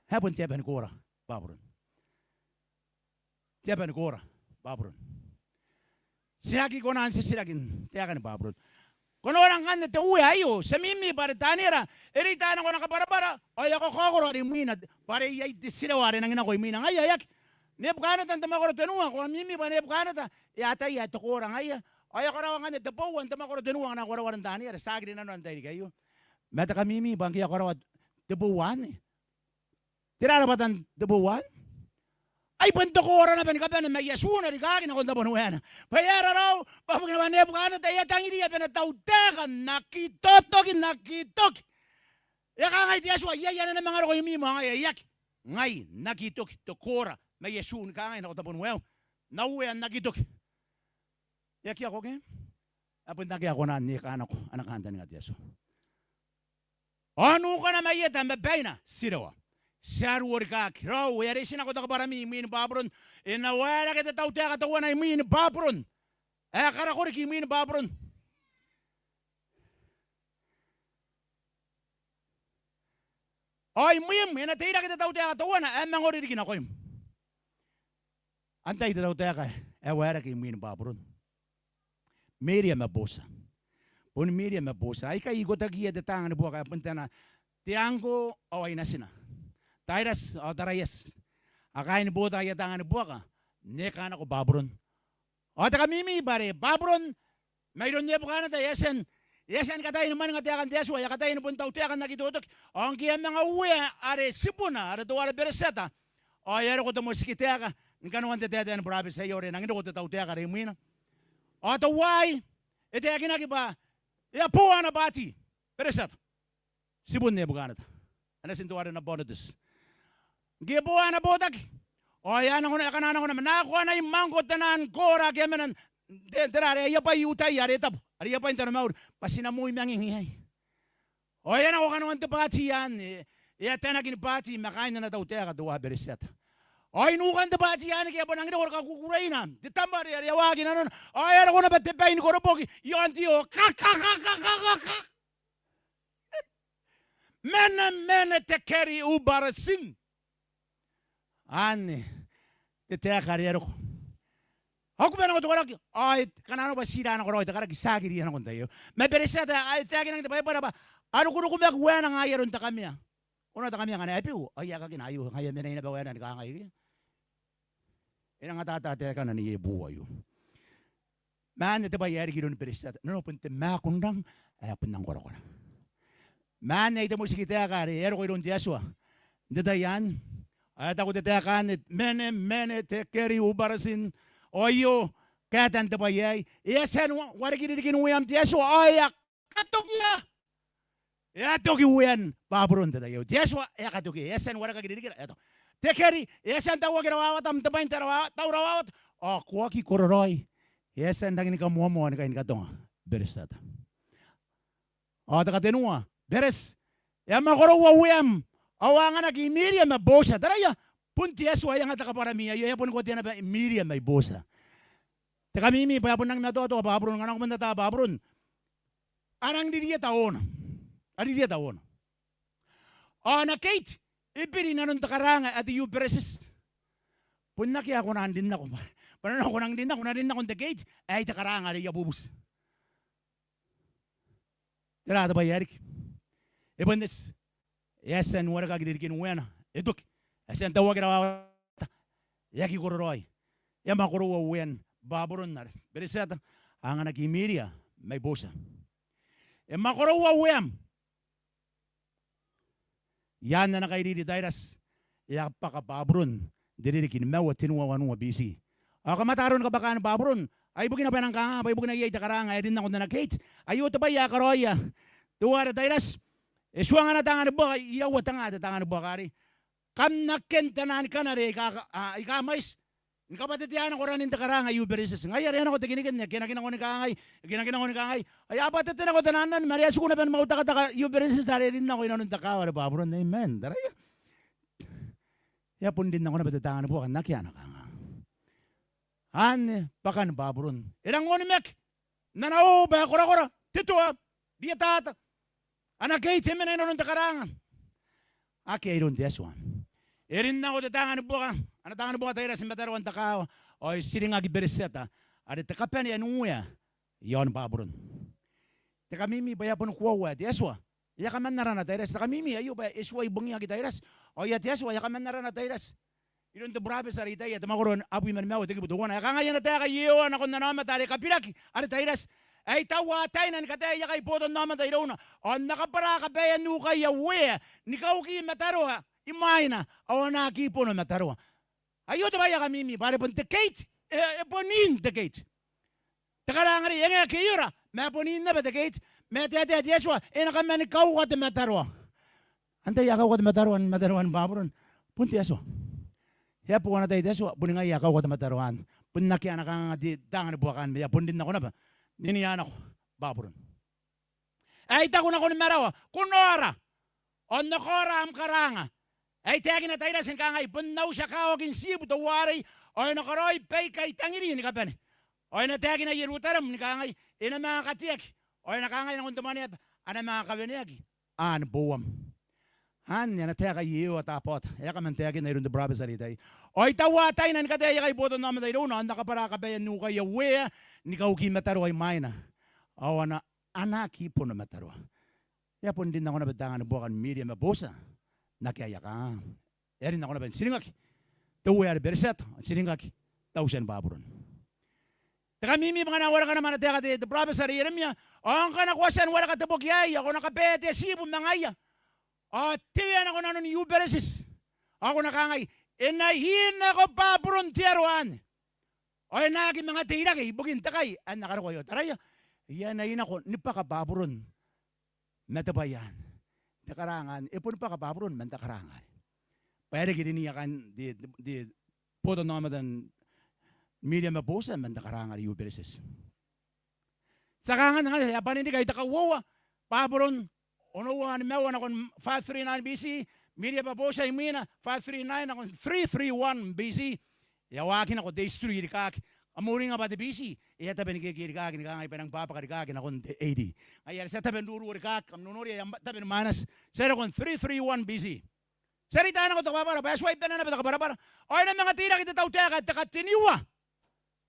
e bon te aba ni koora Baburon. Te aba ni koora Baburon. Ti aki kona n titiraki n taekan Baburon. Ko nora ngkanne te uea aio, ti a mimi bwa are Taniera e reita nako ana kabwarabwara, ao e a kakaokoro are imwina, bwa are iai te tirawa are nangi nako imwina. Ngaia e aki. Nebukaneta n te mwakoro tenua, ko a mimi bwa Nebukaneta e ataia ae te koora ngaia. Ao e a karaoa ngkanne te boua n te mwakoro tenua, ngkana ko warawara n Taniera, ti a aki rin nanona n tairiki aio. Ma te kamimi bwa ngke e a karaoa te boua anne, tera rabwatan te boua anne? Ai bon te koora naba ni kabane mai atuna rikaaki nakon tabon ueana. Bwa e aera raou? Bwa bukina bwa Nebukaneta e a tangiria bwa e na tautaeka n aki totoki, n aki toki. E a kangai te Atua, iai ae na manga roko imwim ao ngai ae aki? Ngai n aki toki te koora mai atuna rikaaki nako tabon ueau. N na uea n aki toki. E aki ako ke? A bon akea ae kona n eka nako ana kantaninga te Atua. Ao nukana mai eta ma baina, tirawa. Ti a ruo rikaaki. Raou, e a reiti nako te kabwarami imwin Baburon. E na waerake te tautaeka teuana imwin Baburon ae karako riki imwin Baburon. Ao imwim e na teirake te tautaeka teuana ae mangori riki nakoim. Antai te tautaeka ae waerake imwin Baburon? Meria ma Botia. Boni Meria ma Botia. Aikai ikotakiia te taanga ni buaka ae bon tana, te angko ao ai natina, Tairati ao Taraiati. A kaai ni bota aia taanga ni buaka n eka nako Baburon. Ao te kamimi bwa are Baburon, mairoun Nebukaneta, e a tia n, e a tia ni kataia ni mwaninga taekan te Atua, e a kataia ni bon tautaeka n aki totoki. Ao ngke e a manga uea are tibuna, are teuare Beretiata, ao e a roko te motikitaeka ni kanoan te taetae ni burabeti aio are e nangi roko te tautaeka are imwina. Ao teuaei e taekinaki bwa e a bo ana bwaati Beretiata, tibun Nebukaneta, ana tia n teuare Nabonidus. Ngke e bo ana botaki, ao e a nako, e a kanakoa naba, nako ana imangko te naan koora ake a mena n te, tera are aia bwai I-Iutaia are tabu, are aia bwai n taromauri, bwa ti na moi manging iai. Ao e a nako kanoan te bwaati anne, e a tanaki ni bwaati ma kaain ana tautaeka teuae Beretiata. Ao i nukan te bwaati anne ngke e a bon nangi roko kakukureina te tamare are e a waaki nanona, ao e a roko naba te bai ni koroboki i aon te oo, ka, ka, ka. Mene, mene, tekeri, ubarasin. Anne te taeka are e a roko. Ao kuba nako te koraki, ao e kanakoa bwa ti ira nako raoi te karaki, ti aki riia nako n tai aio. Ma Beretiata ae taekinaki n te Baibara bwa a rukurukumaki uaena ngaa ai aron te kamea. Ona te kamea ngkana e biu, ao e a kakina aio, ngaia e mena i naba waena ni kangai ke. E nang ataata taekana neiei buu aio. Ma anne te bwai ae riki iroun Beretiata, nanona bon te maaku n rang ae bon rang korakora. Ma anne ai te motiki taeka are e a roko iroun te Atua n te tai anne. Ao e taku te taeka anne, mene, mene, tekeri, uparasin, ao aio kaetan te bwai aei, e a tia n wa-, wareki ririkin ueam te Atua, ao e a katokia. E a toki uean Baburon n te tai aio. Te Atua e a katokia, e a tia n warekaki ririkira, e a toki. Tekeri, e a tia n tauaki rawawatam n te bwai n te rawa-, tau rawawata. Ao ko aki kororaoi. E a tia n rangi ni kamoamoa ni kai ni katonga Beretiata. Ao te katenua, Bereti, e a mwakoroua ueam. Ao a anganaki Miria ma Botia. Taraia, bon te Atua ae anga te kabwarami aio, e a boni kotea naba Miria ma Botia. Te kamimi bwa e a bon rangi ni matoatoa Baburon, ngkana ko bon ata Baburon. A rang ririeta oona. A ririeta oona. Ao ana keiti e biri inanon te karaanga ae te Iuberetiti. Bon akea ae ko na rin nako. Bwa nanona ko nang rin nako, ko na rin nako n te keiti ae te karaanga are I a bubuti. Tera te bwai ae riki? E bon eti. E a tia n warekaki ririkin ueana, e toki. E a tia n tauaki rawawata, e aki kororaoi. E a mwakoroua uean Baburon are Beretiata, a anganaki Miria mai Botia. E mwakoroua ueam. I aan ana kairiri Tairati, e a bwaka Baburon n te ririki ni maua tenua wanua B C. Ao kamata aroni kabwakaan Baburon, ai bukina bwa e nang kanga, bwa ibukina iai te karaanga ae rin nako n ana keiti. Aio te bwai ae karaoia teuare Tairati. E tuanga ana taanga ni buaka, iraua tenga te taanga ni buaka arei. Kam na ken te naan kanare aika, a, aika mwaiti. Ni kabwatetea nako ranin te karaanga Iuberetiti. Ngaia are e a nako te kinikin, e kinaki nako ni kangai, e kinaki nako ni kangai. Ao e a bwatete nako te naan ran, ma are e a tiku naba ni mwautakataka Iuberetiti are e rin nako inanon te kaawa are Baburon. Amen. Taraia. E a bon rin nako naba te taanga ni buaka n akea ana kanganga. Anne bwakan Baburon. E rang onimaki n ana uoua bwa e korakora, te tua, rietata. Ana keiti e mena inanon te karaanga ake iroun te Atua. E rin nako te taanga ni buaka, ana taanga ni buaka Tairati i mataroan te kaawa, ao e tiringaki Beretiata, are te kabanea n uea i aon Baburon. Te kamimi bwa e a boni koaua ae te Atua e a kaman arana Tairati. Te kamimi aio bwa e tuai bongaki Tairati. Ao e a te Atua e a kaman arana Tairati. Iroun te burabeti are Itaia, te mwakoro abwi ma nimaua, te kibu teuana, e kangai ana taeka Iehova nakon ana aomata are kabiraki, are Tairati. Ai taua ataina ni kataei aika boton aomata irouna, ao N na kabwara kabaean ukaia uea ni kauki mataroa i mwaina, ao a na aki bono mataroa. Aio te bwai ae kamimi, bwa are bon te keiti, e, e bon in te keiti. Te karaanga arei e ngae ke e ora, ma e bon in naba te keiti, ma e taetae te Atua e na kaman kauka te mataroa. Antai ae kauka te mataroa n mataroan Baburon? Bon te Atua. E a bo ana tai te Atua, boni ngaia ae kauka te mataroa anne. Bon akea ana kanganga te taanga ni buaka anne, ma e a bon rin nako naba n nia nako Baburon. Ae I taku nakoni marawa, ko nora, ao N na kaora am karaanga. Ae I taekina Tairati ni kangai, bon au tia kawakin tiibu teuarei, ao e na karaoi baika I tangiri ni kabane. Ao e na taekina Ierutarem ni kangai, e na manga kateaki. Ao e na kangai nakon te mwaneaba, a na manga kaweneaki aan bouam. Anne ana taeka Iehova Tabaota ae e a kaman taekinna iroun te burabeti are Itaia. Ao ai taua ataina ni kataei aika boton aomata irouna, ao N na kabwara kabaean ukaia uea ni kauki mataroa i mwaina, ao a na, a na aki bono mataroa. E a bon rin nako naba te taanga ni buaka ni Miria ma Botia n akea aia kanganga. E a rin nako naba n tiringaki te uea are Beretiata, ao n tiringaki tautian Baburon. Te kamimi bwa ngkana e wareka naba ana taeka te, te burabeti are Ieremia, ao ngkana ko a tia n wareka te boki aei, ao ko na kabae te tiibu ma ngaia, ao te uea nako nanon Iuberetiti. Ao ko na kangai, e na inako Baburon te aro anne, ao e na aki manga teirake ibukin te kai ae N na karokoa. Ao taraia, e a na inako ni bwaka Baburon ma te bwai anne. Te karaanga anne, e boni bwaka Baburon man te karaanga anne. Bwa e reke riniia kaain te, te, te boton aomata n Miria ma Botia man te karaanga are Iuberetiti. Ti a kangai ngkanne, e a bane n riki ai te kauoua, Baburon, onoua nimaua nakon five three nine B C, Miria ma Botia imwina, five three nine nakon three three one B C. E a waaki nako te history rikaaki. Kam uringa bwa te B C e a tabe ni kekerikaaki ni kangai bwa e nang bwabwaka rikaaki nakon te A D. Ngaia are ti a tabe n ruru rikaaki, kam nonoria e a tabe ni mwainati. Ti a roko n three three one B C. Ti a reita nako te kabwarabwara, bwa e tuai bane naba te kabwarabwara. Ao e na manga teirake te tautaeka ae te kateniua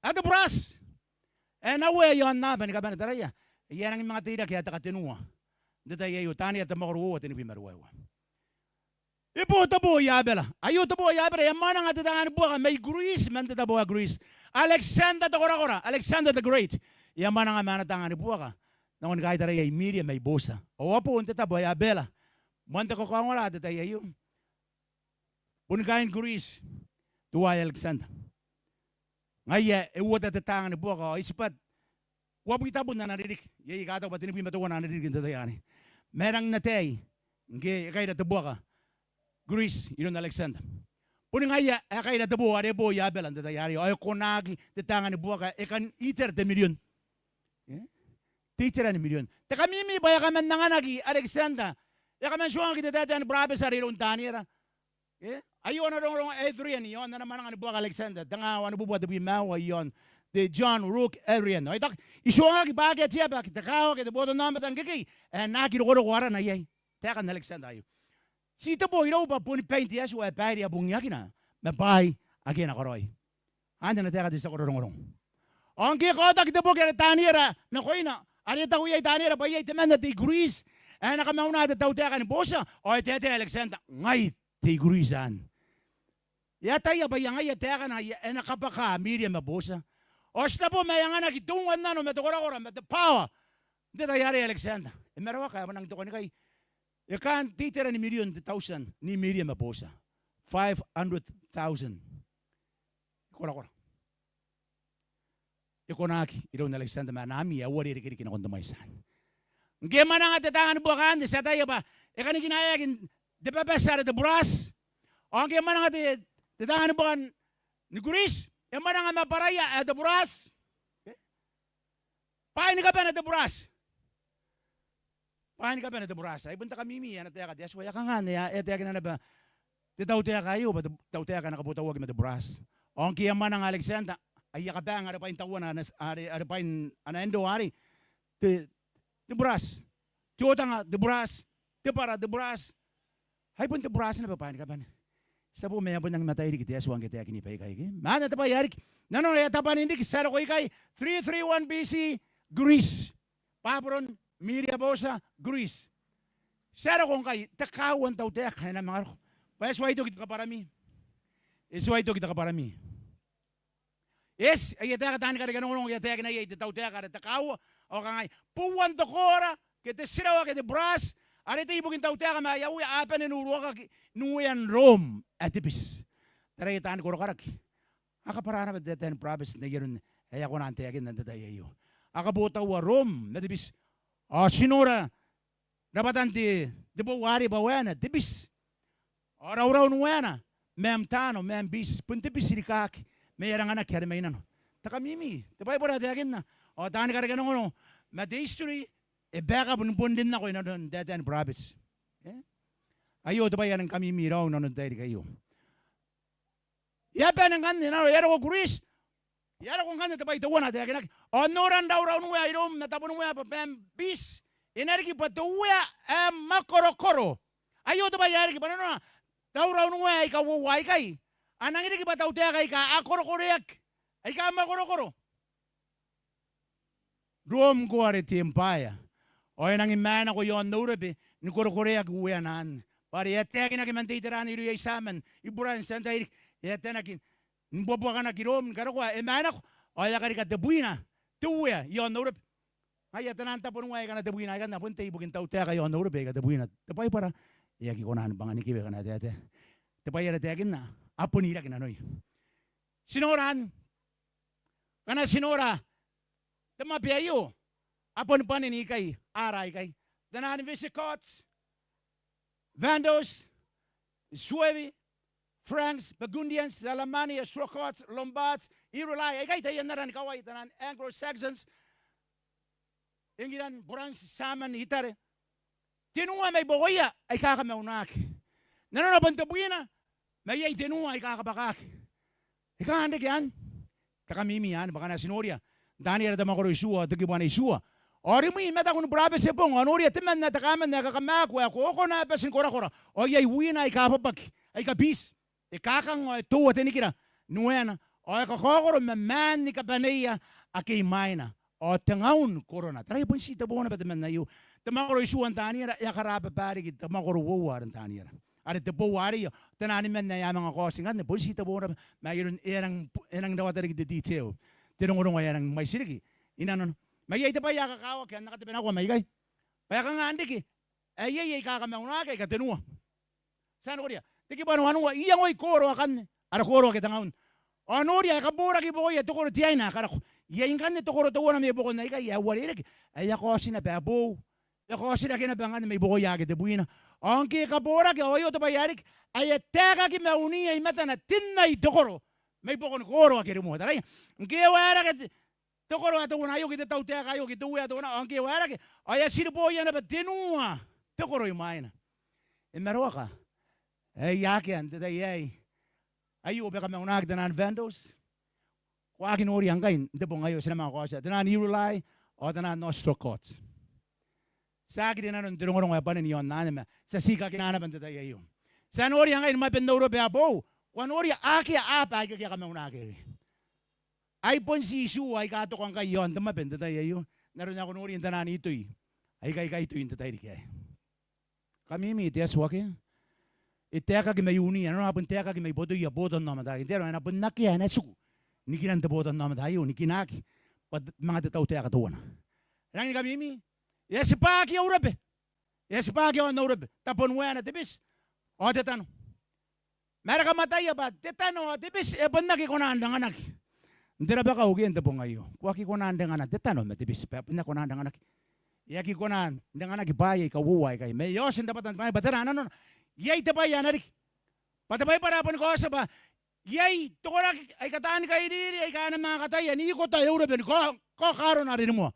ae te burati ae na uea i aonnaba ni kabane. Taraia, e a rangi manga teirake ae te katenua n te tai aio, Taniera te mwakoro uoua, tenibwi ma ruaiwa. E bo te bo ae Abera. Aio te bo ae Abera, e a mwananga te taanga ni buaka mai Greece, man te tabo ae Greece. Alexander te korakora, Alexander the Great. E a mwananga ma ana taanga ni buaka nakon kaitaraia Miria mai Botia. Ao a bo n te tabo ae Abera. Moan te kakaongora te tai aio. Boni kaain Greece teuaei Alexander. Ngaia e uota te taanga ni buaka ao e tibwa uabwi tabun ana ririki. Iai aika a taku bwa tenibwi ma teuana ana ririki n te tai anne. Ma e rangi n ataei ngke e kaira te buaka Greece iroun Alexander. Boni ngaia ae kaira te bo are e bo ae Abera n te tai arei ao e konaki te taanga ni buaka, e kan itera te mirion. E? Te itera ni mirion. Te kamimi bwa e a kaman anganaki Alexander. E a kaman tuangaki te taetae ni burabeti are iroun Taniera. E? Aio ana rongorongo Adrian iaon ana mwananga ni buaka Alexander. Tenga wanibubua tebwi ma aua iaon te John Rourke Adrian. Ao e taku, I tuangaki bwa akea te aba ke te kaawa ke te botannaomata ngkekei ae na aki rokoroko arana iai. Taekan Alexander aio. Ti te bo irou bwa boni bain te Atua ae bairea bungiakina ma bwaai ake e na karaoi. Anne ana taeka te tia kororongorongo. Ao ngke e kaotaki te boki are Taniera nakoina, are e taku iai Taniera bwa iai temanna te I-Greece ae e na kamauna te tautaeka ni Botia, ao e taetae Alexander, ngai te I-Greece anne. E ataia bwa ngaia taekana ae e na kabwaka Miria ma Botia. Ao ti te bo ma e anganaki te unga n nano ma te korakora ma te power n te tai arei Alexander. E maraoaka ae bon nang tokanikai. E kaan te itera ni mirion, te thousand, ni Miria ma Botia. Five hundred thousand. E korakora. E konaki iroun Alexander ma ana ami ae uari e rikiriki nakon te mwaiti anne. Ngke e mwananga te taanga ni buaka anne, ti ataia bwa e kanikinaeaki n te babati are te burati. Ao ngke e mwananga te, te taanga ni buaka ni Greece, e mwananga ma bwaraia ae te burati. Bwaai ni kabane te burati. Bwaai ni kabane te burati. Ai bon te kamimi ae ana taeka te Atua, e a kanga anne, e a, e a taekina naba te tautaeka aio bwa te tautaeka ae na kabotauaki ma te burati. Ao ngke e a mwananga Alexander, ai e a kabaang are bwain tauana ana, are, are bwain ana endo arei, te, te burati. Te otanga te burati. Te bwara te burati. Ai bon te burati naba bwaai ni kabane. Ti te bo ma e a bon nang mataai riki te Atua ngke e taekini baikai ke. Ma anne te bwai ae riki. Nanona e a tabwanin riki, ti a roko ikai, three three one B C, Greece. Babylon, Miria, Botia, Greece. Ti a roko ngkai, te kaaua n tautaeka ae e na manga roko. Bwa e tuai toki te kabwarami. E tuai toki te kabwarami. Eti, aia taeka taani kareke nongonongo, e a taekina iai te tautaeka are te kaaua, ao kangai, bouan te koora, ke te tirawa, ke te burati, are te ibukin tautaeka ma aia uea, a bane n uruakaki n uean Rom ae te biti. Taraia taani korokaraki. A kabwara naba te taetae ni burabeti n ai aron ae a kona n taekinna n te tai aio. A kabotaua Rom ma te biti. Ao ti nora rabwatan te, te boua arei bwa waena te biti. Ao rauraun waena ma am taano, ma am biti, bon te biti rikaaki, ma e aranganaki are mai nano. Te kamimi, te Baibara e taekinna, ao taani kareke nongonongo, ma te history e back up ni bon rin nako inanon taetae ni burabeti. E? Aio te bwai ae rang kamimi raou inanon te tairiki aio. E a bane ngkanne, nanona e a roko Greece. E a roko ngkanne te bwai teuana ae taekinaki. Ao n noran rauraun uea i Rom ma tabon uea bwa am biti e na riki bwa te uea ae mwakorokoro. Aio te bwai ae riki bwa nanona rauraun uea aika uoua aikai a nangi riki bwa tautaeka aika a korokoreaki, aika mwakorokoro. Rom ngkoa are te empire. Ao e nangi maenako i aon Eurobe ni korokoreaki ueana anne. Bwa are e a taekinaki man te itera anne irouia I-Tiaman, I-Buranti, n te tairiki. E a tanaki n buabuakanaki Rom ni karokoa, e maenako. Ao e a karika tebwina te uea i aon Eurobe. Ngaia taan tabon uea aika tebwina aikanne a bon tei ibukin tautaeka i aon Eurobe aika tebwina. Te Baibara e aki kona ni bwanga ni kewe akana e taetae. Te bwai are e taekinna, a bon iraki nanoia. Ti nora anne. Ngkana ti nora te mapi aio, a boni bane n ikai, ara aikai. Taan Visigoths, Vandals, Suevi, Franks, Burgundians, Alemanni, Ostrogoths, Lombards, Heruli, aikai taian ara ni kawai, taan Anglo-Saxons, England, Buranti, Tiaman, Italy. Tenua mai buakoia aika kamaunaki. Nanona bon tebwina, ma iai tenua aika kabwakaki. E kangai riki anne, te kamimi anne, bwa ngkana ti noria n Taniera te mwakoro itiua, te kibu ae itiua. Ao rimwi, I mataku ni burabeti e bong, ao noria temanna te kaman ae kakamaaku ae kookona ae bati ni korakora. Ao iai wina aika abwabwaki, aika biti. E kakang ao e toua te nikira n ueana, ao e kakaokoro ma maan ni kabaneia ake i mwaina, ao tengaun korona. Taraia bon ti te bo naba temanna aio. Te mwakoro itiua n Taniera e a karababa riki te mwakoro uoua are n Taniera. are te boou arei, ao te naan man ae a manga kaoti ngkanne, bon ti te boou naba, ma iroun e a nang, e a nang rawata riki te detail, te rongorongo ae a nang mwaiti riki inanona. Ma iai te bwai ae kakawaki ae N na katabenakoa mai ikai bwa e kanga n riki ae iai aika kamaunaki aika tenua. Ti a noria te kibu ae wanua, iangoi kooro akanne, ara kooro ake tengaun. Ao noria, e kaboraki i buakoia te koro te aina ae karako. Iai ngkanne te koro teuana mai buakon aikai ae uarereke, ae e a kaoti naba ae boou, e kaotirake naba ngkanne mai buakoia ake tebwina. Ao ngke e kaboraki ao aio te bwai ae riki, ae e taekaki ma uniia i matana tenai te koro mai buakoni kooro ake rimoa. Taraia, ngke e waerake te, te koro ae teuana aio ke te tautaeka aio ke te uea teuana, ao ngke e waerake ao e a tiriboia naba tenua te koro imwaina. E maroaka ae I akea n te tai aei. Aio bwa e kamaunaki te naan vandals. Ko a aki noria ngkai n te bong aio ti na manga kaotia te naan Iulai ao te naan Ostrogoths. Ti a aki rinanon te rongorongo ae bwanin iaon anne, ma ti a tii kakina naba n te tai aio. Ti a noria ngkai ni maben Eurobe ae boou, ko a noria akea aaba aika a kamaunaki iai. Ai bon tii itiua aika a toka ngkai iaon te mabe n te tai aio, n aron ae ko nori n te naan Itoi aika, aika Itoi n te tairiki aei. Kamimi, te Atua ke e taekaki mai uniia, nanona a bon taekaki mai botoia botannaomata, n te aro ae e na bon akea ae e na tiku nikiran te botannaomata aio, nikinaki bwa manga te tautaeka teuana. E rangi ni kamimi, e a tibwaki Eurobe, e a tibwaki aon Eurobe, tabon waena te biti ao te tano. Ma are kam ataia bwa te tano ao te biti e bon aki kona n anganaki n te rabakau ke n te bong aio. Ko aki kona n angana te tano ma te biti bwa e bon aki kona n anganaki. E aki kona n anganaki bwaai aika uoua aikai. Ma e oti n rabwatan te bwai anne bwa tera nanona? Iai te bwai ae na riki. Bwa te Baibara e boni kaotia bwa iai te koraki aika taani kairiri aika a na manga kataia n ikota Eurobe ni kaoka arona are ni moa,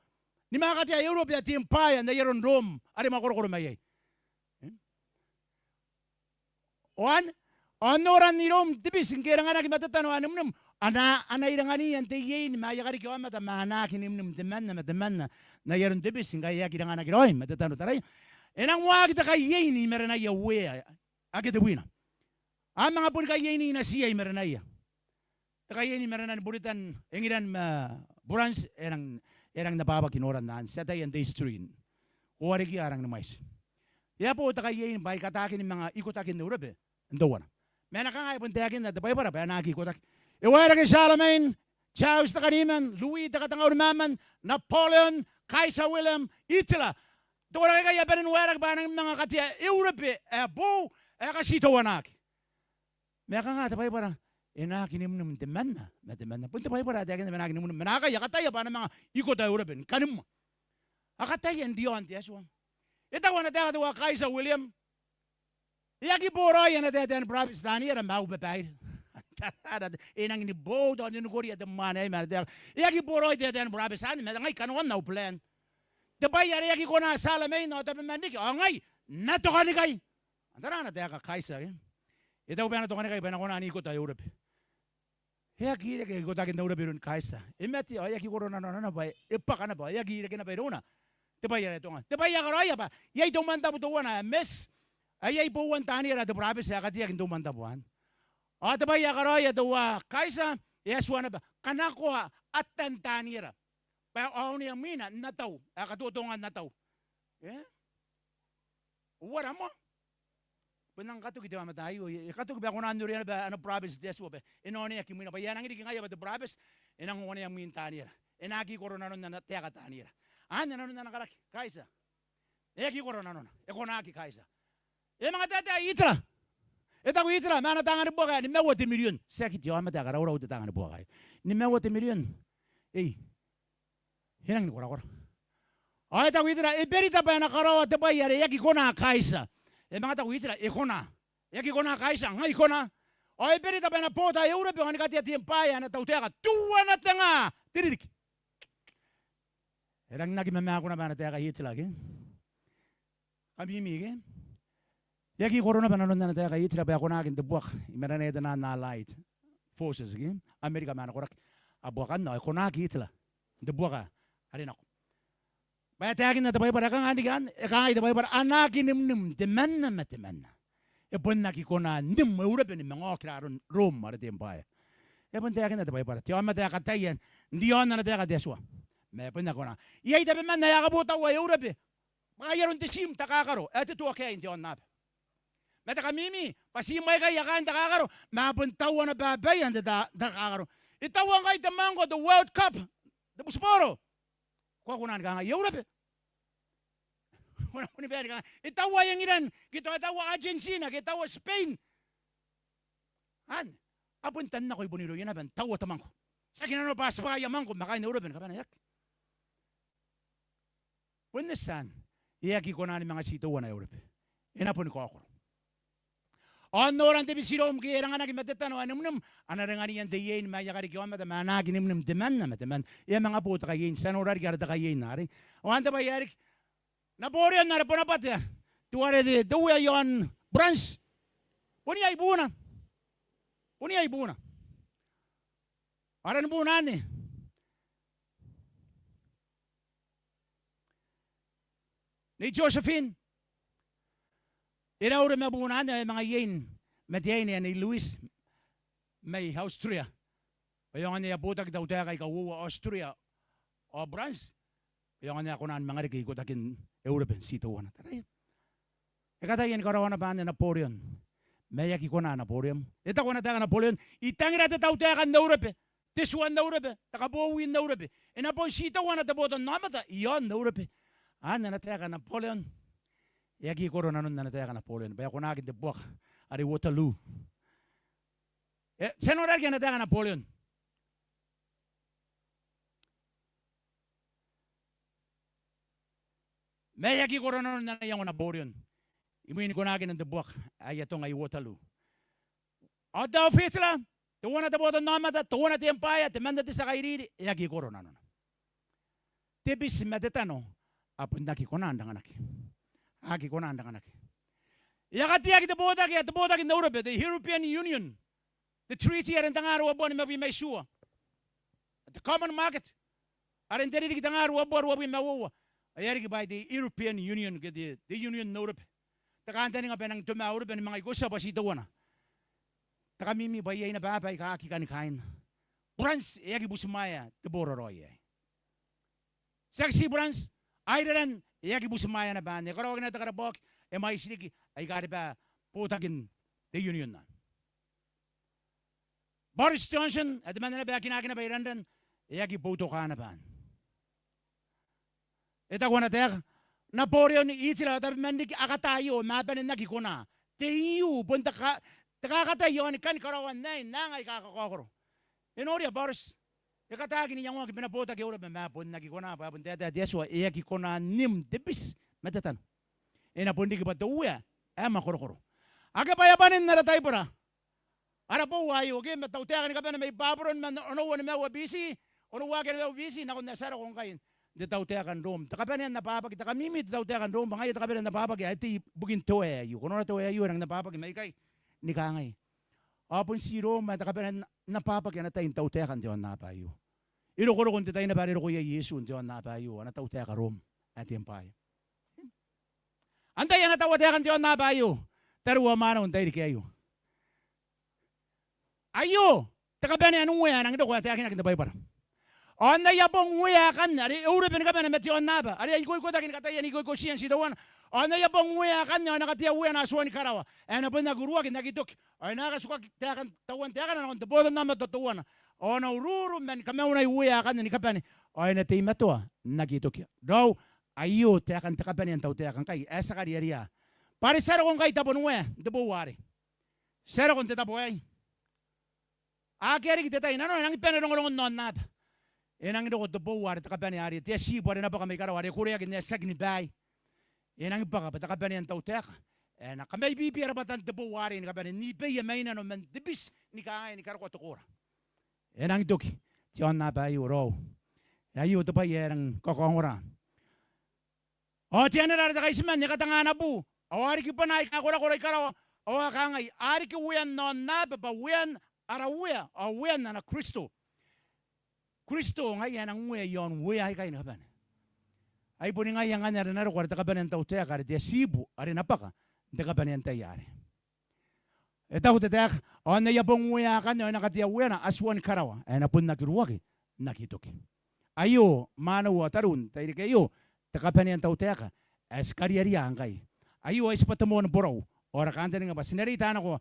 ni manga katea Eurobe ae te empire n ai aron Rom are mwakorokoro mai iai. Ao anne, ao n noran iroum te biti ngke e ranganaki ma te tano ae nimnim, a na, a na irangania n te iein ma aia kariki aomata ma a na aki nimnim temanna ma temanna n ai aron te biti ngkai e aki ranganaki raoi ma te tano. Taraia, e nang waaki te kaiein i marenaia Uea ake tebwina. A manga boni kaiein natiia i marenaia. Te kaiein i marenan Buritan, Engiran ma Buranti e rang, e rang n abwabwaki noran anne. Ti ataia n te history n uarekia a rang ni mwaiti. E a bo te kaiein bwa a kataki ni manga ikotakin Eurobe n teuana. Ma e na kanga? E bon taekinna te Baibara bwa e na aki ikotaki. E waerake Charlemagne, Charles te Kaniman, Louis te Katengaurimaman, Napoleon, Kaiser William, Hitler. Te koraki aikai a bane ni waerake bwa a nangi manga katea Eurobe ae boou ae katiteuanaki. Ma e kanga te Baibara? E na aki nimnim temanna ma temanna. Bon te Baibara ae taekinna bwa e na aki nimnim. Ma naakai a kataia bwa a na manga ikota Eurobe ni kanimwa. A kataia n riaon te Atua. E taku ana taeka teuae Kaiser William, e aki boraoi ana taetae ni burabeti Taniera ma au babaire. E nangi ni boou tao n nikoria te mwaane aei ma ana taeka. E aki boraoi taetae ni burabeti anne ma ngai kanoan au plan. Te bwai are e aki kona Charlemagne ao tabeman riki ao ngai N na tokanikai. Antai ana taeka? Kaiser, ke? E taku bwa e na tokanikai bwa e na kona n ikota Eurobe. E aki reke ikotakin Eurobe iroun Kaiser. E mate ao e aki koro nanona bwa e bwaka naba ao e aki reke naba irouna te bwai are e atonga. Te bwai ae karaoia bwa iai te umwantabu teuana ae Metz ae iai bouan Taniera ae te burabeti ae kateaki n te umwantabu anne. Ao te bwai ae karaoia teuae Kaiser, e a tua naba, kanakoa atan Taniera bwa a onea mwina n atau ae katotongan atau. E? Uara moa? Bon nang katoki te aomata aio, e katoki bwa e kona n noria naba ana burabeti te Atua bwa e na oneaki mwina bwa e a nangi riki ngaia bwa te burabeti e nang onea mwin Taniera. E na aki koro nanon ana taeka Taniera. Anne nanon ana karaki Kaiser. E aki koro nanona, e konaki Kaiser. E manga taetae Hitler. E taku Hitler ma ana taanga ni buaka ae nimaua te mirion. Tiaki te aomata ae karaurau te taanga ni buaka aei. Nimaua te mirion. Ei, e nangi ni korakora. Ao e taku Hitler, e berita bwa e na karaoa te bwai are e aki kona Kaiser. E manga taku Hitler, e kona. E aki kona Kaiser, ngai I kona. Ao e berita bwa e na bota Eurobe ao ni katea te empire ae ana tautaeka teuana te nga te ririki. E rangi n aki mamaku naba ana taeka Hitler, ke? Kamimi, ke? E aki koro naba nanon ana taeka Hitler bwa e konaki n te buaka i marenaia te naan Allied Forces, ke? Amerika ma ana koraki. A buakanna ao e konaki Hitler n te buaka are nako. Bwa e taekinna te Baibara, e kanga n riki anne? E kangai te Baibara, a na aki nimnim temanna ma temanna. E bon aki kona n nim Eurobe ni manga oki raron Rom are te empire. E bon taekinna te Baibara, te aomata ae kataia n riaon ana taeka te Atua. Ma e bon aki kona. Iai tabeman ae a kabotaua Eurobe bwa ai aron te tiim takakaro ae te tuokaei n te aonnaba. ma te kamimi bwa ti mwaikai kaain takakaro, ma bon tauana babaia n te ta-, takakaro. E taua ngkai te mwangko, te World Cup, te butibooro. Ko a kona ni kangai Europe. Ko na kona ni bae ni kangai e taua England, ke e taua Argentina, ke e taua Spain. Anne, a bon tannako i bon irouia naba n taua te mwangko. Tiaki nanona bwa ti bwa aia mwangko ma kaain Europe ni kabane, e aki. Bon te tia anne, e aki kona ni manga ti teuana Europe. E na boni kaokoro. Ao n noran te biti Rom ngke e ranganaki ma te tano ae nimnim, a na ringaniia n te iein ma aia kariki aomata, ma a na aki nimnim temanna ma temanna. E a manga bo te kaiein, ti a nora riki ara te kaiein arei. Ao anne te bwai ae riki. Napoleon are Bonaparte, teuare te, te uea i aon Buranti. Bon iai buuna. Bon iai buuna. Aran buuna anne Nei Josephine. E raure ma buuna anne ao e a manga iein ma te aine ae Nei Louis mai Austria. Bwa e aonga n ae a botaki tautaeka aika uoua, Austria ao Buranti. Bwa e aonga n ae a kona ni manga reke ikotakin Europe n ti teuana. Taraia. E kataia ni karaoa naba anne Napoleon. Ma e aki kona Napoleon. E taku ana taeka Napoleon, I tangira te tautaeka n Europe, te tua n Europe, te kabowi n Europe. E na bon ti teuana te botannaomata i aon Europe. Anne ana taeka Napoleon. E aki koro nanon ana taeka Napoleon bwa e konaki n te buaka are Waterloo. E, ti a nora riki ana taeka Napoleon. Ma e aki koro nanon ana iango Napoleon imwin konakina n te buaka ae atonga i Waterloo. Ao Adolf Hitler, teuana te botannaomata, teuana te embwaea, temanna te tia kairiri, e aki koro nanona. Te biti ma te tano a bon aki kona n anganaki. A aki kona n anganaki. E a kateaki te botaki, ae te botaki n Europe, te European Union. Te treaty are n tengaa ruabubua nimabwi ma itiua. Te common market are n te ririki tengaa ruabubua ruabwi ma uoua. Ao e a riki bwa te European Union ke te, te Union n Europe. Te kantaninga bwa e nang toma Europe ni manga ikotia bwa ti teuana. Te kamimi bwa iai naba aaba aika aki kani kaaina. Buranti e aki butimwaea te boraraoi aei. Tiaki ti Buranti, Ireland e aki butimwaea naba anne. E karaoaki naba te karabaoki, e mwaiti riki aika a riba botakin te Union anne. Boris Johnson, ae temanna naba ae kinaaki naba i London, e aki boutoka naba anne. E taku ana taeka Napoleon, Hitler ao tabeman riki a kata aio ma a bane n aki kona. Te E U bon te ka-, te kakatai i aoni kani karaoan aei n aanga aika kakaokoro. E noria Boris, e kataaki n iangoaki bwa e na botaki Europe ma e bon aki kona bwa e bon taetae te Atua, e aki kona n nim te biti ma te tano. E na bon riki bwa te Uea ae mwakorokoro. Ake bwa e a bane n ara taibora ara booa aio ke ma te tautaeka ni kabane mai Babylon man onoua nimaua B C, onoua ake nimaua B C nakon ae ti a roko ngkai n te tautaeka n Rom. Te kabanea n abwabwaki, te kamimi te tautaeka n Rom, bwa ngaia te kabanea n abwabwaki ae tei ibukin te oea aio. Ko nora te oea aio e nangi n abwabwaki maikai ni kangai. Ao bon ti Rom ae te kabanea n abwabwaki ana tai n tautaeka n te aonnaba aio. E rokoroko n te tai naba are e roko iai Iesu n te aonnaba aio, ana tautaeka Rom ae te embwaea. Antai ae na taua taekan te aonnaba aio? Tariu ao mwaneu n te tairiki aio. Aio te kabanea n uea ae nangi roko ae taekinaki n te Baibara. Ao n aia bong uea akanne are Europe ni kabane ma te aonnaba, are a ikoikotaki ni kataia n ikoikotia n ti teuana. Ao n aia bong uea akanne ao e na katea ueana Atuani karawa ae na bon aki uruaki n aki toki. Ao e na aki tukaki taekan, tauan taekana nakon te botannaomata teuana. Ao a na ururu man kamaunai uea akanne ni kabane. Ao e na teimatoa n aki toki. Raou, aio taekan te kabanea n tautaeka ngkai ae ti a kariaria. Bwa are ti a roko ngkai tabonimaua n te booa arei. Ti a roko n te tabo aei. Akea riki te tai, nanona e nangi bane rongorongon aonnaba. E nangi roko te booa are te kabanea arei, te atibu are e na bwaka mai karawa are e koreaki n ae tiaki ni baai. E nangi bwaka bwa te kabanea n tautaeka ae na kamaibibi rabwatan te booa arei ni kabane n ibeia mai nano man te biti ni kangai ni karokoa te koora. E nangi toki te aonnaba aio, raou. Aio te bwai ae e nangi kakaongora. Ao te anera are te kaitiman e katanga ana bu, ao a riki bwanaa aika korakora i karawa, ao a kangai, a riki uean aonnaba bwa uean ara Uea ao uean ana Kristo. Kristo ngaia ae nang uea i aon uea aikai ni kabane. Ai boni ngaia ngkanne are e na roko are te kabanea n tautaeka are te atibu are e na bwaka n te kabanea n tai arei. E taku te taeka, ao n aia bong uea akanne ao e na katea ueana Atuani karawa ae na bon aki ruaki n aki toki. Aio, mwaneu ao tariu n te tairiki aio, te kabanea n tautaeka ae ti kariaria ngkai. Aio ai tibwa te moan borau, ao ara kantaninga bwa ti na reita nako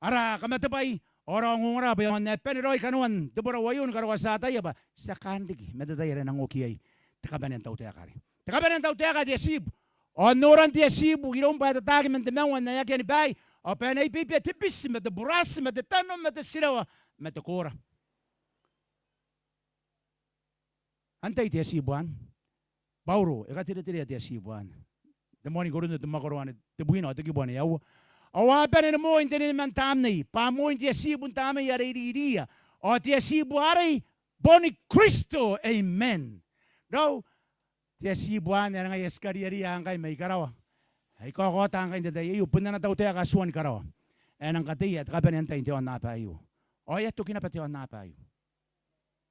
ara kamatebwai ao ara ongora bwa e aonga n bane raoi kanoan te borau aio ni karokoa te tai bwa ti a kaan riki ma te tai are e nang oki iai te kabanea n tautaeka arei. Te kabanea n tautaeka ae te atibu. Ao n noran te atibu iroun bwa e tataaki man te maunga n ae akea ni baai, ao bwa e na ibeibea te biti ma te burati ma te tano ma te tirawa ma te koora. Antai te atibu anne? Bauro e katereterea te atibu anne n te moan I-Korinto te mwakoro ae tebwina ao te kibu ae aua. Ao a bane ni moi n te niniman tamnei, bwa a moi n te atibu n tamnei are iriria, ao te atibu arei boni Kristo. Amen. Raou, te atibu anne are ngaia ti kariaria ngkai mai karawa, ae I kaokaota ngkai n te tai aio bon ana tautaeka Atuan karawa, ae e nang kateia te kabanea n tai n te aonnaba aio. Ao e a toki naba te aonnaba aio.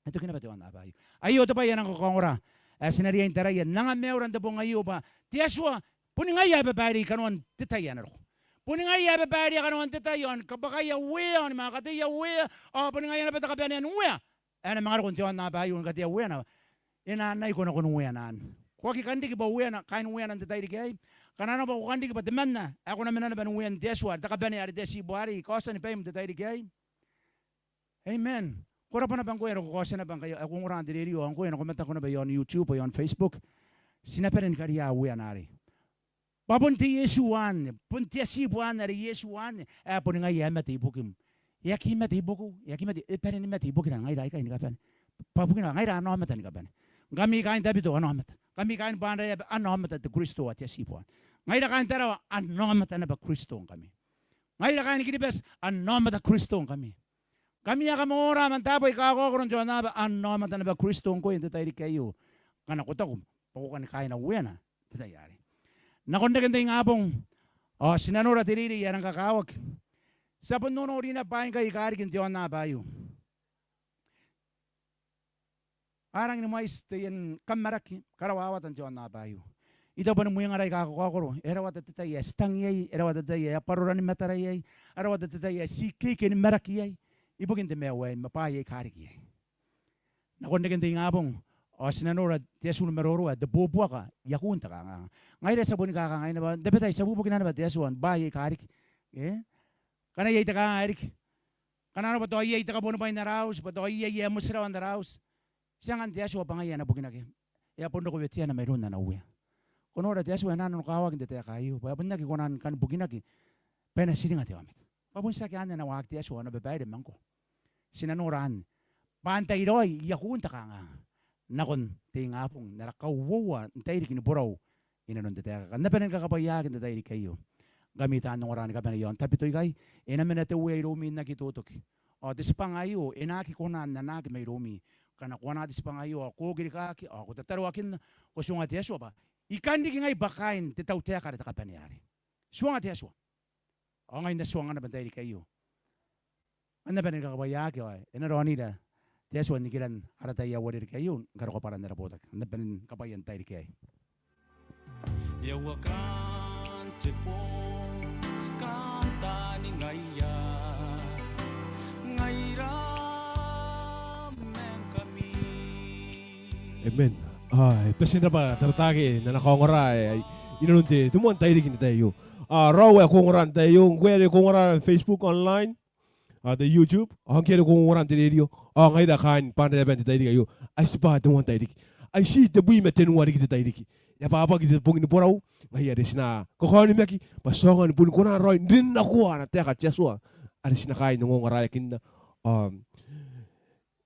E toki naba te aonnaba aio. Aio te bwai ae nang kakaongora ae ti na riai n taraia n anga maiura n te bong aio bwa te Atua boni ngaia ae babaire i kanoan te tai ae na roko. Boni ngaia ae babairea kanoan te tai ao ni kabwakaia uea ao ni manga kateia uea, ao boni ngaia naba te kabanea n uea ae na manga roko n te aonnaba aio ni katea ueana. E na anai ko nako n ueana anne. Ko aki kan riki bwa ueana, kaain ueana n te tairiki aei. Ngkana arona bwa ko kan riki bwa temanna ae ko na mena naba n uean te Atua are te kabanea are te atibu arei, kaotia ni baim n te tairiki aei. Amen. Ko rabwa naba ngkoe are ko kaotia naba ngkai ae ko ongora n te rerio ao ngkoe ae ko mataku naba i aon YouTube, i aon Facebook. Ti na bane ni karia ueana arei. Bwa bon te Iesu anne, bon te atibu anne, are Iesu anne ae boni ngaia ae mate ibukim. E aki mate ibukiu, e aki mate, e bane ni mate ibukira ngaira aikai ni kabane. Bwa bukina ngaira ana aomata ni kabane. Ngkami kaain Tabiteuea ana aomata. Ngkami kaain Banraeaba ana aomata te Kristo ae te atibu anne. Ngaira kaain Tarawa ana aomata naba Kristo ngkami. Ngaira kaain Kiribati ana aomata Kristo ngkami. Ngkami ae kam ongora man taabo aika kakaokoro n te aonnaba, ana aomata naba Kristo ngkoe n te tairiki aio. Ngkana ko taku bwa ko kani kaaina ueana n te tai arei. Nakon reken te ingabong ao ti na nora te reirei ae rang kakawaki. Ti a bon nonori naba bwaai ngkai aika riki n te aonnaba aio. A rangi ni mwaiti taian kammaraki, karawawata n te aonnaba aio. I taku bwa ni mwengara aika kakaokoro, e rawata te tai ae ti tang iai, e rawata te tai ae a bwarora ni matara iai, a rawata te tai ae ti ikeike ni maraki iai ibukin te maiu aei ma bwaai aika riki iai. Nakon reken te ingabong ao ti na nora te atu ni maroro ae te buobuaka i akun te kanganga. Ngaira ti a boni kakangai naba n tabetai ti a bubukina naba te Atua n bwaai aika riki. E? Ngkana iai te kanganga ae riki, ngkana arona bwa tao iai te kabuanibwai n ara auti, bwa tao iai ae motirawa n ara auti, ti angan te Atua bwa ngaia ae na bukinaki. E a bon roko weteana mairoun ana Uea. Ko nora te Atua e na nanokawaki n te taeka aio bwa e bon aki kona ni kani bukinaki bwa e na tiringa te aomata. Bwa bon tiaki anne ana waaki te Atua, ana babaire ma ngkoa. Ti na nora anne bwa antai raoi i akun te kanganga nakon te ingabong n ara kauoua n tairiki ni borau inanon te taeka. Kam na bane ni kakabwaiaaki n te tairiki aio. Ngkami taan ongora ni kabane i aon Tabiteuea ikai, e na mena te Uea iroumi n aki totoki. Ao te tibwanga aio e na aki kona n anaaki mairoumi. Ngkana ko anaa te tibwanga aio ao ko okirikaki ao ko tataroakinna, ko tuanga te Atua bwa I kan riki ngai bwa kaain te tautaeka are te kabanea arei. Tuanga te Atua. Ao ngai N na tuanga naba n tairiki aio. Kam na bane ni kakabwaiaaki ao e na raonira te Atua n nikiran ara tai ae uarereke aio ni karokoa bwaran ara botaki. Kam na bane ni kabwaia n tairiki aei. E a uakaan te bong, ti kantaningaia ngaira ma ngkami. Amen. Ao e bati n rabwa Tarataake n ana kaongora aei inanon te moan tairiki n te tai aio. Ao raou ae ko ongora n te tai aio, ngkoe are ko ongora n Facebook online, ao te YouTube, ao ngkoe are ko ongora n te rerio, ao ngaira kaain Banraeaba n te tairiki aio. Ai tibwa te moan tairiki, ai ti tebwi ma tenua riki te tairiki. E abwabwaki te bong ni borau, ngaia are ti na kakaonimaki bwa ti aonga ni boni kona raoi n rin nakoa ana taeka te Atua are ti na kaain ongongoraeakinna, ao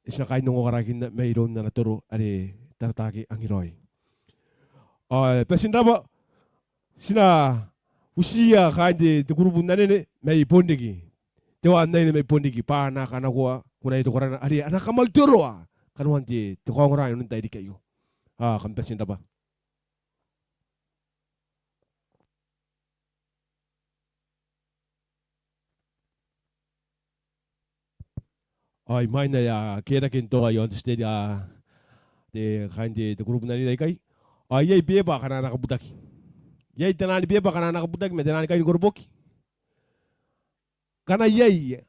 ti na kaain ongongoraeakinna mairoun ana toro are Tarataake Angiraoi. Ao e bati n rabwa, ti na utiia kaain te, te kurubu n anene mai Bonriki, te ua n aine mai Bonriki, bwa a na kanakoa kunaia te korana are a na kamwaitoroa kanoan te, te kaongora inanon tairiki aio. Ao kam bati n rabwa. Ao imwain ae a kerake n toa i aon te stage, a, te, kaain te, te kurubu n anene aikai, ao iai beba akana a na kabutaki? Iai taiani beba akana a na kabutaki ma taiani kaini koroboki? Ngkana iai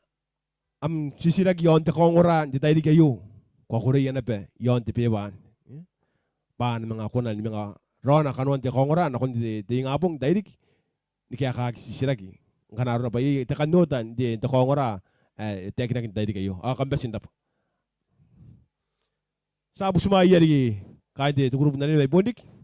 am titiraki i aon te kaongora n te tairiki aio, ko a koreia naba i aon te beba anne, e? Bwa a na manga kona ni manga raona kanoan te kaongora nakon te, te ingabong n tairiki ni kaekaaki titiraki. ngkana arona bwa iai te kan oota n te, n te kaongora ae e taekinaki n te tairiki aio. Ao kam bati n rabwa. Ti a butimwaea riki kaain te kurubu n anene mai Bonriki.